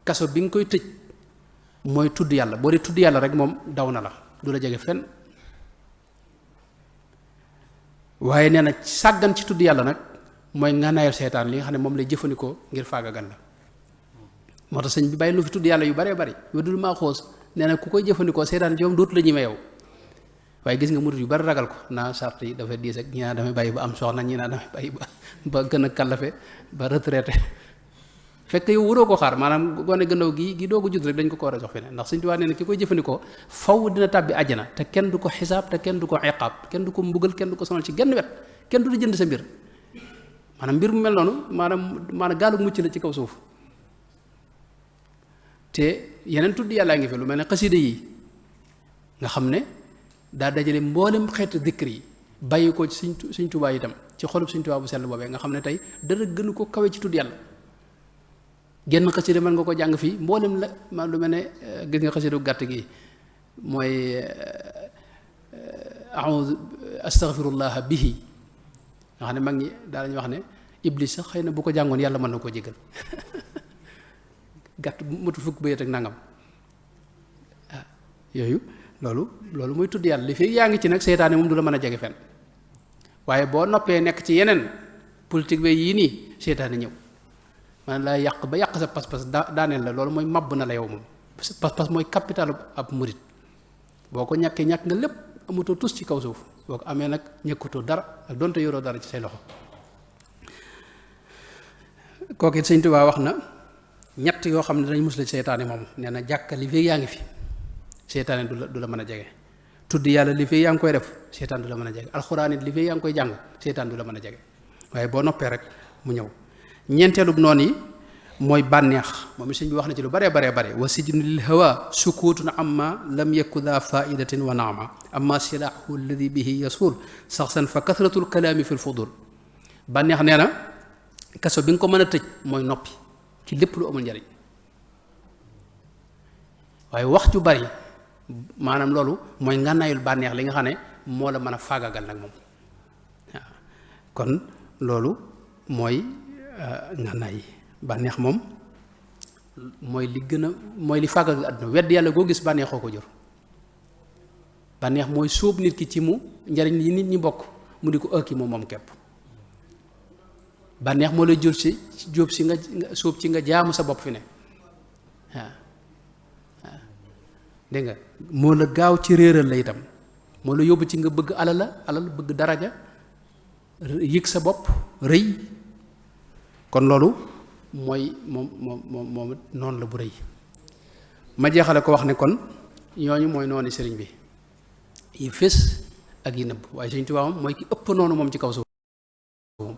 kaso bi nga koy tëj mooy tudd yàlla boo dee tudd yàlla rek moom daw na la du la jege fenn waaye nee na sàggan ci tudd yàlla nag mooy ngànnaayal seytaan li nga xam ne moom lay jëfandikoo ngir faagagal la moo tax sëñ bi bàyyi lu fi tudd yàlla yu baree bari weddul maa xoos nee na ku koy jëfandikoo seytaan ci moom dootu la ñime yow waaye gis nga murid yu bari ragal ko naa sart yi dafa diis ak ñi naa damay bàyyi ba am soxna ñi naa damay bàyyi ba gën a kallafe ba retraité fekk yow waroo ko xaar maanaam gone gëndaw gi doo ko judd rek dañ ko war a jox fi ne ndax Sëñ Tuubaa nee na ki koy jëfandikoo faw dina tàbbi àjjana te kenn du ko xisaab te kenn du ko iqaab kenn du ko mbugal kenn du ko sonal ci genn wet kenn du jënd sa mbir maanaam mbir mu mel noonu maanaam gaalu mucc la ci kaw suuf te yeneen tudd yàllaa ngi fi lu mel ne xasida yi nga xam ne daa dajale mboolem xeetu dikr yi bàyyi ko ci Sëñ Tuubaa itam ci xolub Sëñ Tuubaa bu sell boobee nga xam ne tey dara gënu ko kawe ci tudd yàlla genn xasida mën nga ko jàng fii mboolem la ma lu mel ne gis nga xasidu gàtt gi mooy astaghfirullah bihi nga xam ne mag ñi daa lañu wax ne iblis sax xëy na bu ko jàngoon yàlla mën na koo jégal gàtt matul fukk bayat ak nangam yooyu loolu mooy tudd yàlla li fi yaa ngi ci nag seytaane moom du la mën a jege fenn waaye boo noppee nekk ci yeneen politique bi yii nii seytaane ñëw man laa yàq ba yàq sa pas-pas daaneel la loolu mooy màbb na la yow moom pas-pas mooy capital ab murit boo ko ñàkkee ñàkk nga lépp amatoo tus ci kaw suuf boo ko amee nag ñëkkatoo dara ak donte yoroo dara ci say loxo kooku it Sëñ Tuubaa wax na ñett yoo xam ne dañ musla seytaane moom nee na jàkka li fii yaa ngi fi seytaane du la mën a jege tudd yàlla li fii yaa ngi koy def seytaan du la mën a jege alxuraan it li fii yaa ngi koy jàng seytaan du la mën a jege waaye boo noppee rek mu ñëw ñeenteelub noonu yi mooy bànneex moom it sëñ bi wax na ci lu bare wa sijnu lil hawa sukutun amma lam yaku daa faidatin wa naama amma silaahu alladi bihi yasuul saxsan fa kasratul kalaami fi l fudul bànneex nee na kaso bi nga ko mën a tëj mooy noppi ci lépp lu amul njariñ waaye wax ju bari maanaam loolu mooy ngànnaayul bànneex li nga xam ne moo la mën a faagagal nag moom waaw kon loolu mooy ngànnaay yi bànneex moom mooy li gën a mooy li faagagal àdduna wedd yàlla goo gis bànneexoo ko jur bànneex mooy sóob nit ki ci mu njariñ yi nit ñi bokk mu di ko ëkki moom képp bànneex moo lay jur si jóob si nga suub ci nga jaamu sa bopp fi ne waaw waaw dégg nga moo la gaaw ci réeral la itam moo la yóbbu ci nga bëgg alal bëgg daraja yëg sa bopp rëy kon loolu mooy moom noonu la bu rëy ma jeexale ko wax ne kon ñooñu mooy noonu sëriñ bi yi fés ak yi nëbb waaye Sëriñ Tuubaa moom mooy ki ëpp noonu moom ci kaw suuf moom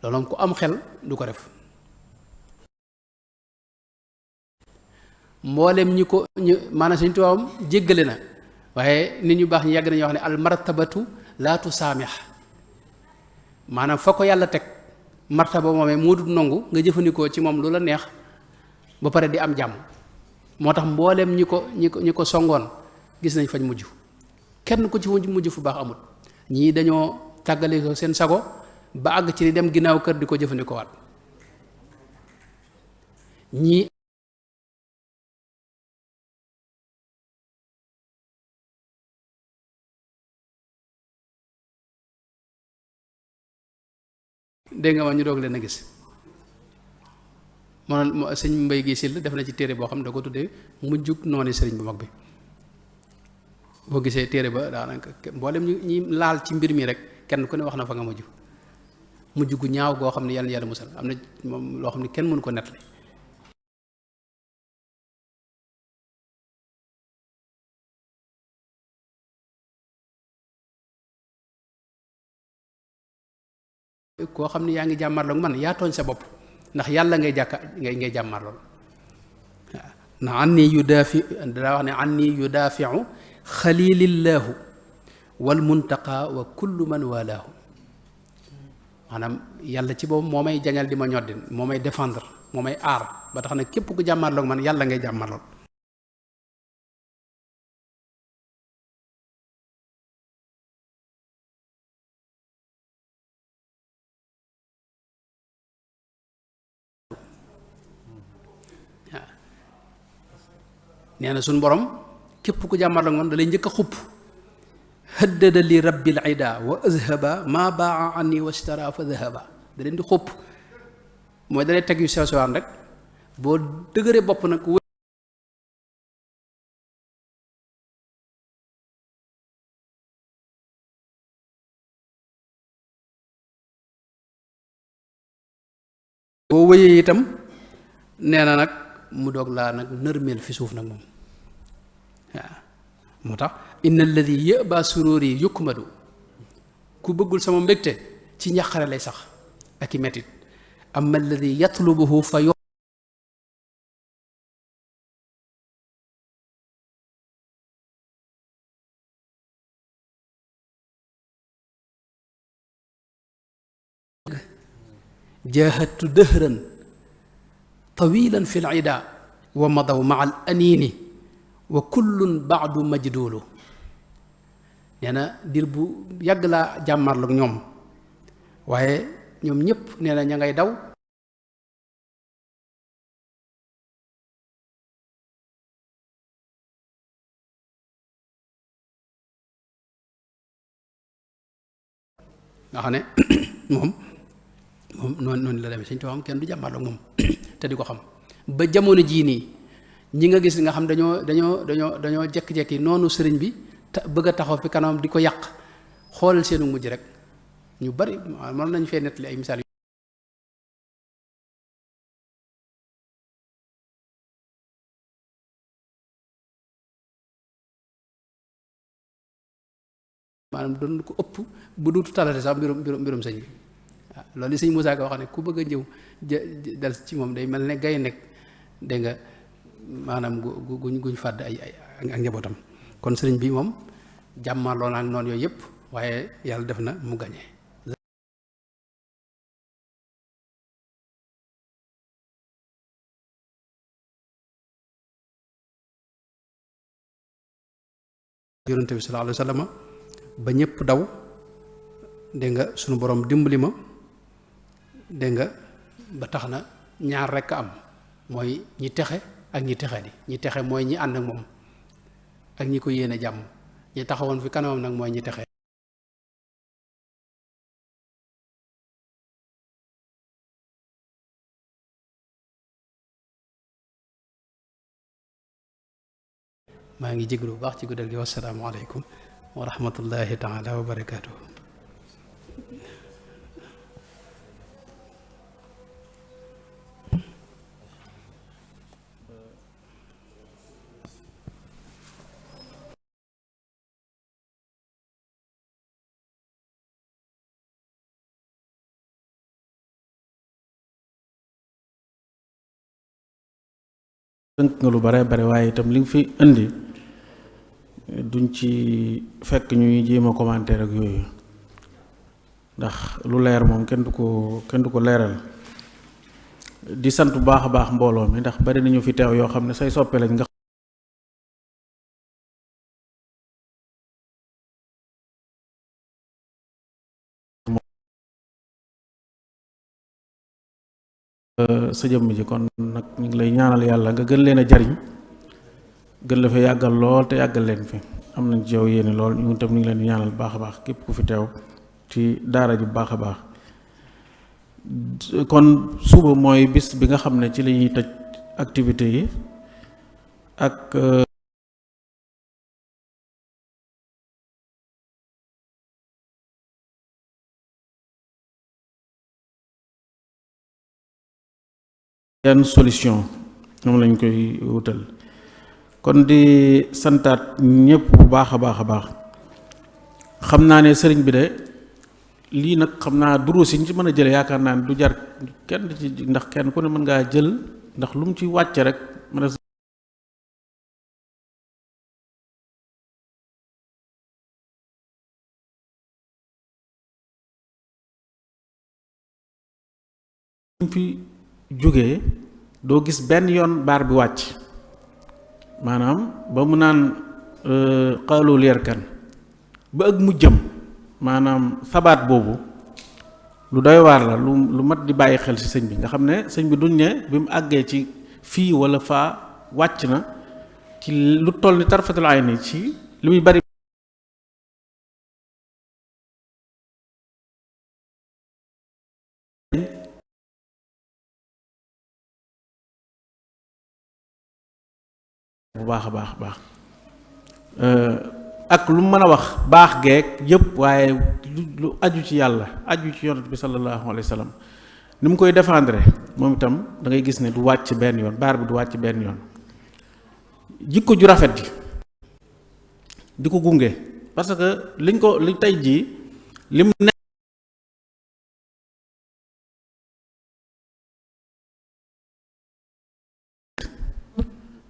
loolu ku am xel du ko def mboolem ñi ko ñu maanaam Sëriñ Tuubaa jéggale na waaye nit ñu baax ñu yàgg nañu wax ne al martabatu laa tusaamix maanaam fa ko yàlla teg martaba moomee moo dul nangu nga jëfandikoo ci moom lu la neex ba pare di am jàmm moo tax mboolem ñi ko songoon gis nañ fañ mujj kenn ku ci mujj fu baax amut ñii dañoo tàggale ko seen sago ba àgg ci di dem ginnaaw kër di ko jëfandikoo waat ñii dégg nga ma ñu doog leen a gis moo sëñ Mbay gi sil def na ci téere boo xam ne da ko tuddee mujjug noonu sëriñ bu mag bi boo gisee téere ba daanaka mboolem ñi laal ci mbir mi rek kenn ku ne wax na fa nga mujj gu ñaaw goo xam ne yàlla musal am na moom loo xam ne kenn mënu ko nettali koo xam ne yaa ngi jàmmarloog man yaa tooñ sa bopp ndax yàlla ngay jàmmarlool waaw na anni yudaafi daa wax ne anni yudaafiu xalilillahu wal muntaqa wa kullu man walaahu maanaam yàlla ci boobu moo may jañal di ma ñoddin moo may défendre moo may aar ba tax na képp ku jàmmarloog man yàlla ngay jàmmarlool nee na suñ borom képp ku jàmmarloog man da lay njëkk a xupp haddada li rabbil ida wa azhaba ma baa anni washtara fa dhahaba da leen di xupp mooy da lay teg yu sew sewaan rek boo dëgëree bopp nag boo wëyee itam nee na nag mu doog laa nag nërmeel fi suuf nag moom waaw moo tax inna alladi yëba sururi yukmadu ku bëggul sama mbégte ci njàqare lay sax ak i metit amma alladi yatlubuhu fa jahadtu dëhran tawilan fi lida wa madaw maa al anini wa kullun baadu majduulu nee na dir bu yàgg laa jàmmarloog ñoom waaye ñoom ñëpp nee na ña ngay daw nga xam ne moom noonu la demee Sëñ Tuubaa kenn du jàmmarloog moom te di ko xam ba jamono jii nii ñi nga gis nga xam dañoo jekki-jekki noonu sëriñ bi bëgg a taxaw fi kanam di ko yàq xoolal seenu mujj rek ñu bari mën nañu fee nettali ay misaal maanaam doon ko ëpp bu duutu talate sax mbirum sëñ bi waaw loolu li sëñ Moussa Ka wax ne ku bëgg a ñëw dal ci moom day mel ne gay nekk dégg nga maanaam guñ fàdd ay ak njabootam kon sëriñ bi moom jàmmarloo naa ak noonu yooyu yëpp waaye yàlla def na mu gañe yonente bi sallallahu alayhi wa sallam ba ñëpp daw dégg nga sunu borom dimbali ma dégg nga ba tax na ñaar rekk am mooy ñi texe ak ñi texe di ñi texe mooy ñi ànd ak moom ak ñi ko yéene jàmm ñi taxawoon fi kanamam nag mooy ñi texe maa ngi jéglu bu baax ci guddal gi wassalaamu aleykum wa rahmatullahi taala wa barakaatuh tënk nga lu bare bare waaye itam li nga fi indi duñ ci fekk ñuy jéem a commentaire ak yooyu ndax lu leer moom kenn du ko leeral di sant bu baax a baax mbooloo mi ndax bari nañu fi teew yoo xam ne say soppe lañ nga sa jëmm ji kon nag ñu ngi lay ñaanal yàlla nga gën leen a jariñ gën la fa yàggal lool te yàggal leen fi am nañ ci yow yéene lool ñu tam ñu ngi leen di ñaanal baax a baax képp ku fi teew ci daara ji bu baax a baax kon suba mooy bis bi nga xam ne ci la ñuy tëj activité yi ak yan solution moom lañ koy wutal kon di santaat ñëpp bu baax a baax a baax xam naa ne sëriñ bi de lii nag xam naa duruus yi ñu ci mën a jële yaakaar naa ne du jar kenn ci ndax kenn ku ne mën ngaa jël ndax lu mu ci wàcce rek mën a fi jógee doo gis benn yoon baar bi wàcc maanaam ba mu naan xaalu leer kan ba ak mu jëm maanaam sabaat boobu lu doy waar la lu mat di bàyyi xel ci sëñ bi nga xam ne sëñ bi duñ ne bi mu àggee ci fii walla faa wàcc na ci lu toll ni tarfatul ayni ci li muy bari bu baax a baax ak lu mën a wax baax geek yëpp waaye lu aju ci yàlla aju ci yonent bi sallallahu alayhi wa sallam ni mu koy défendre moom itam da ngay gis ne du wàcc benn yoon baar bi du wàcc benn yoon jikko ju rafet ji di ko gunge parce que li tey jii lim ne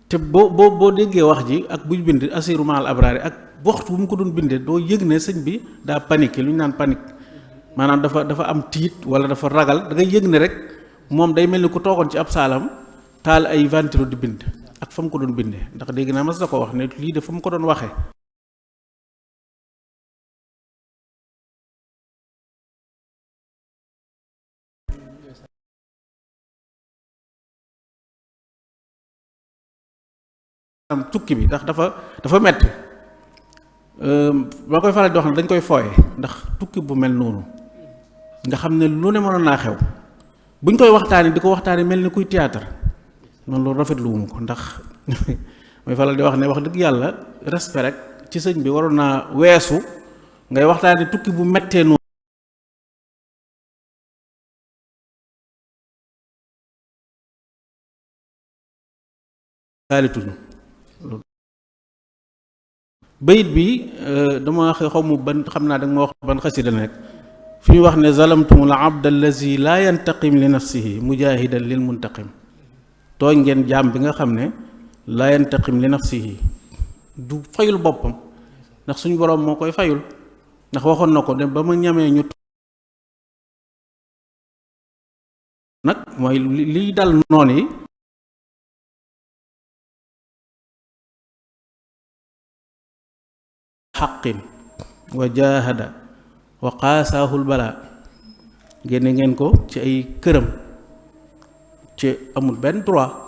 te boo déggee wax ji ak buy bind asiru maal abraari ak waxtu bu mu ko doon bindee doo yëg ne sëñ bi daa paniqué lu ñu naan panique maanaam dafa am tiit wala dafa ragal da ngay yëg ne rek moom day mel ni ku toogoon ci ab saalam taal ay ventilo di bind ak fa mu ko doon bindee ndax dégg naa mas da ko wax ne lii de fa mu ko doon waxee am tukki bi ndax dafa metti boo koy faral di wax ne dañ koy fooye ndax tukki bu mel noonu nga xam ne lu ne mënoon naa xew buñ koy waxtaani di ko waxtaani mel ni kuy théâtre noonu loolu rafetlu wumu ko ndax mooy faral di wax ne wax dëgg yàlla respect rek ci sëñ bi waroon naa weesu ngay waxtaani tukki bu mettee noonu saalituñu bayit bi dama xaw mu ban xam naa danga ma wax ban xasida la nekk fi ñu wax ne zalamtumul abda allazi laa yantaqim li nafsihi mujahidan lil muntaqim tooñ ngeen jaam bi nga xam ne laa yantaqim li nafsihi du fayul boppam ndax suñu boroom moo koy fayul ndax waxoon na ko dem ba ma ñamee ñu nag mooy liy dal noon yi xaqin wa jahada wa qaasaahul balaa génne ngeen ko ci ay këram ci amul benn droit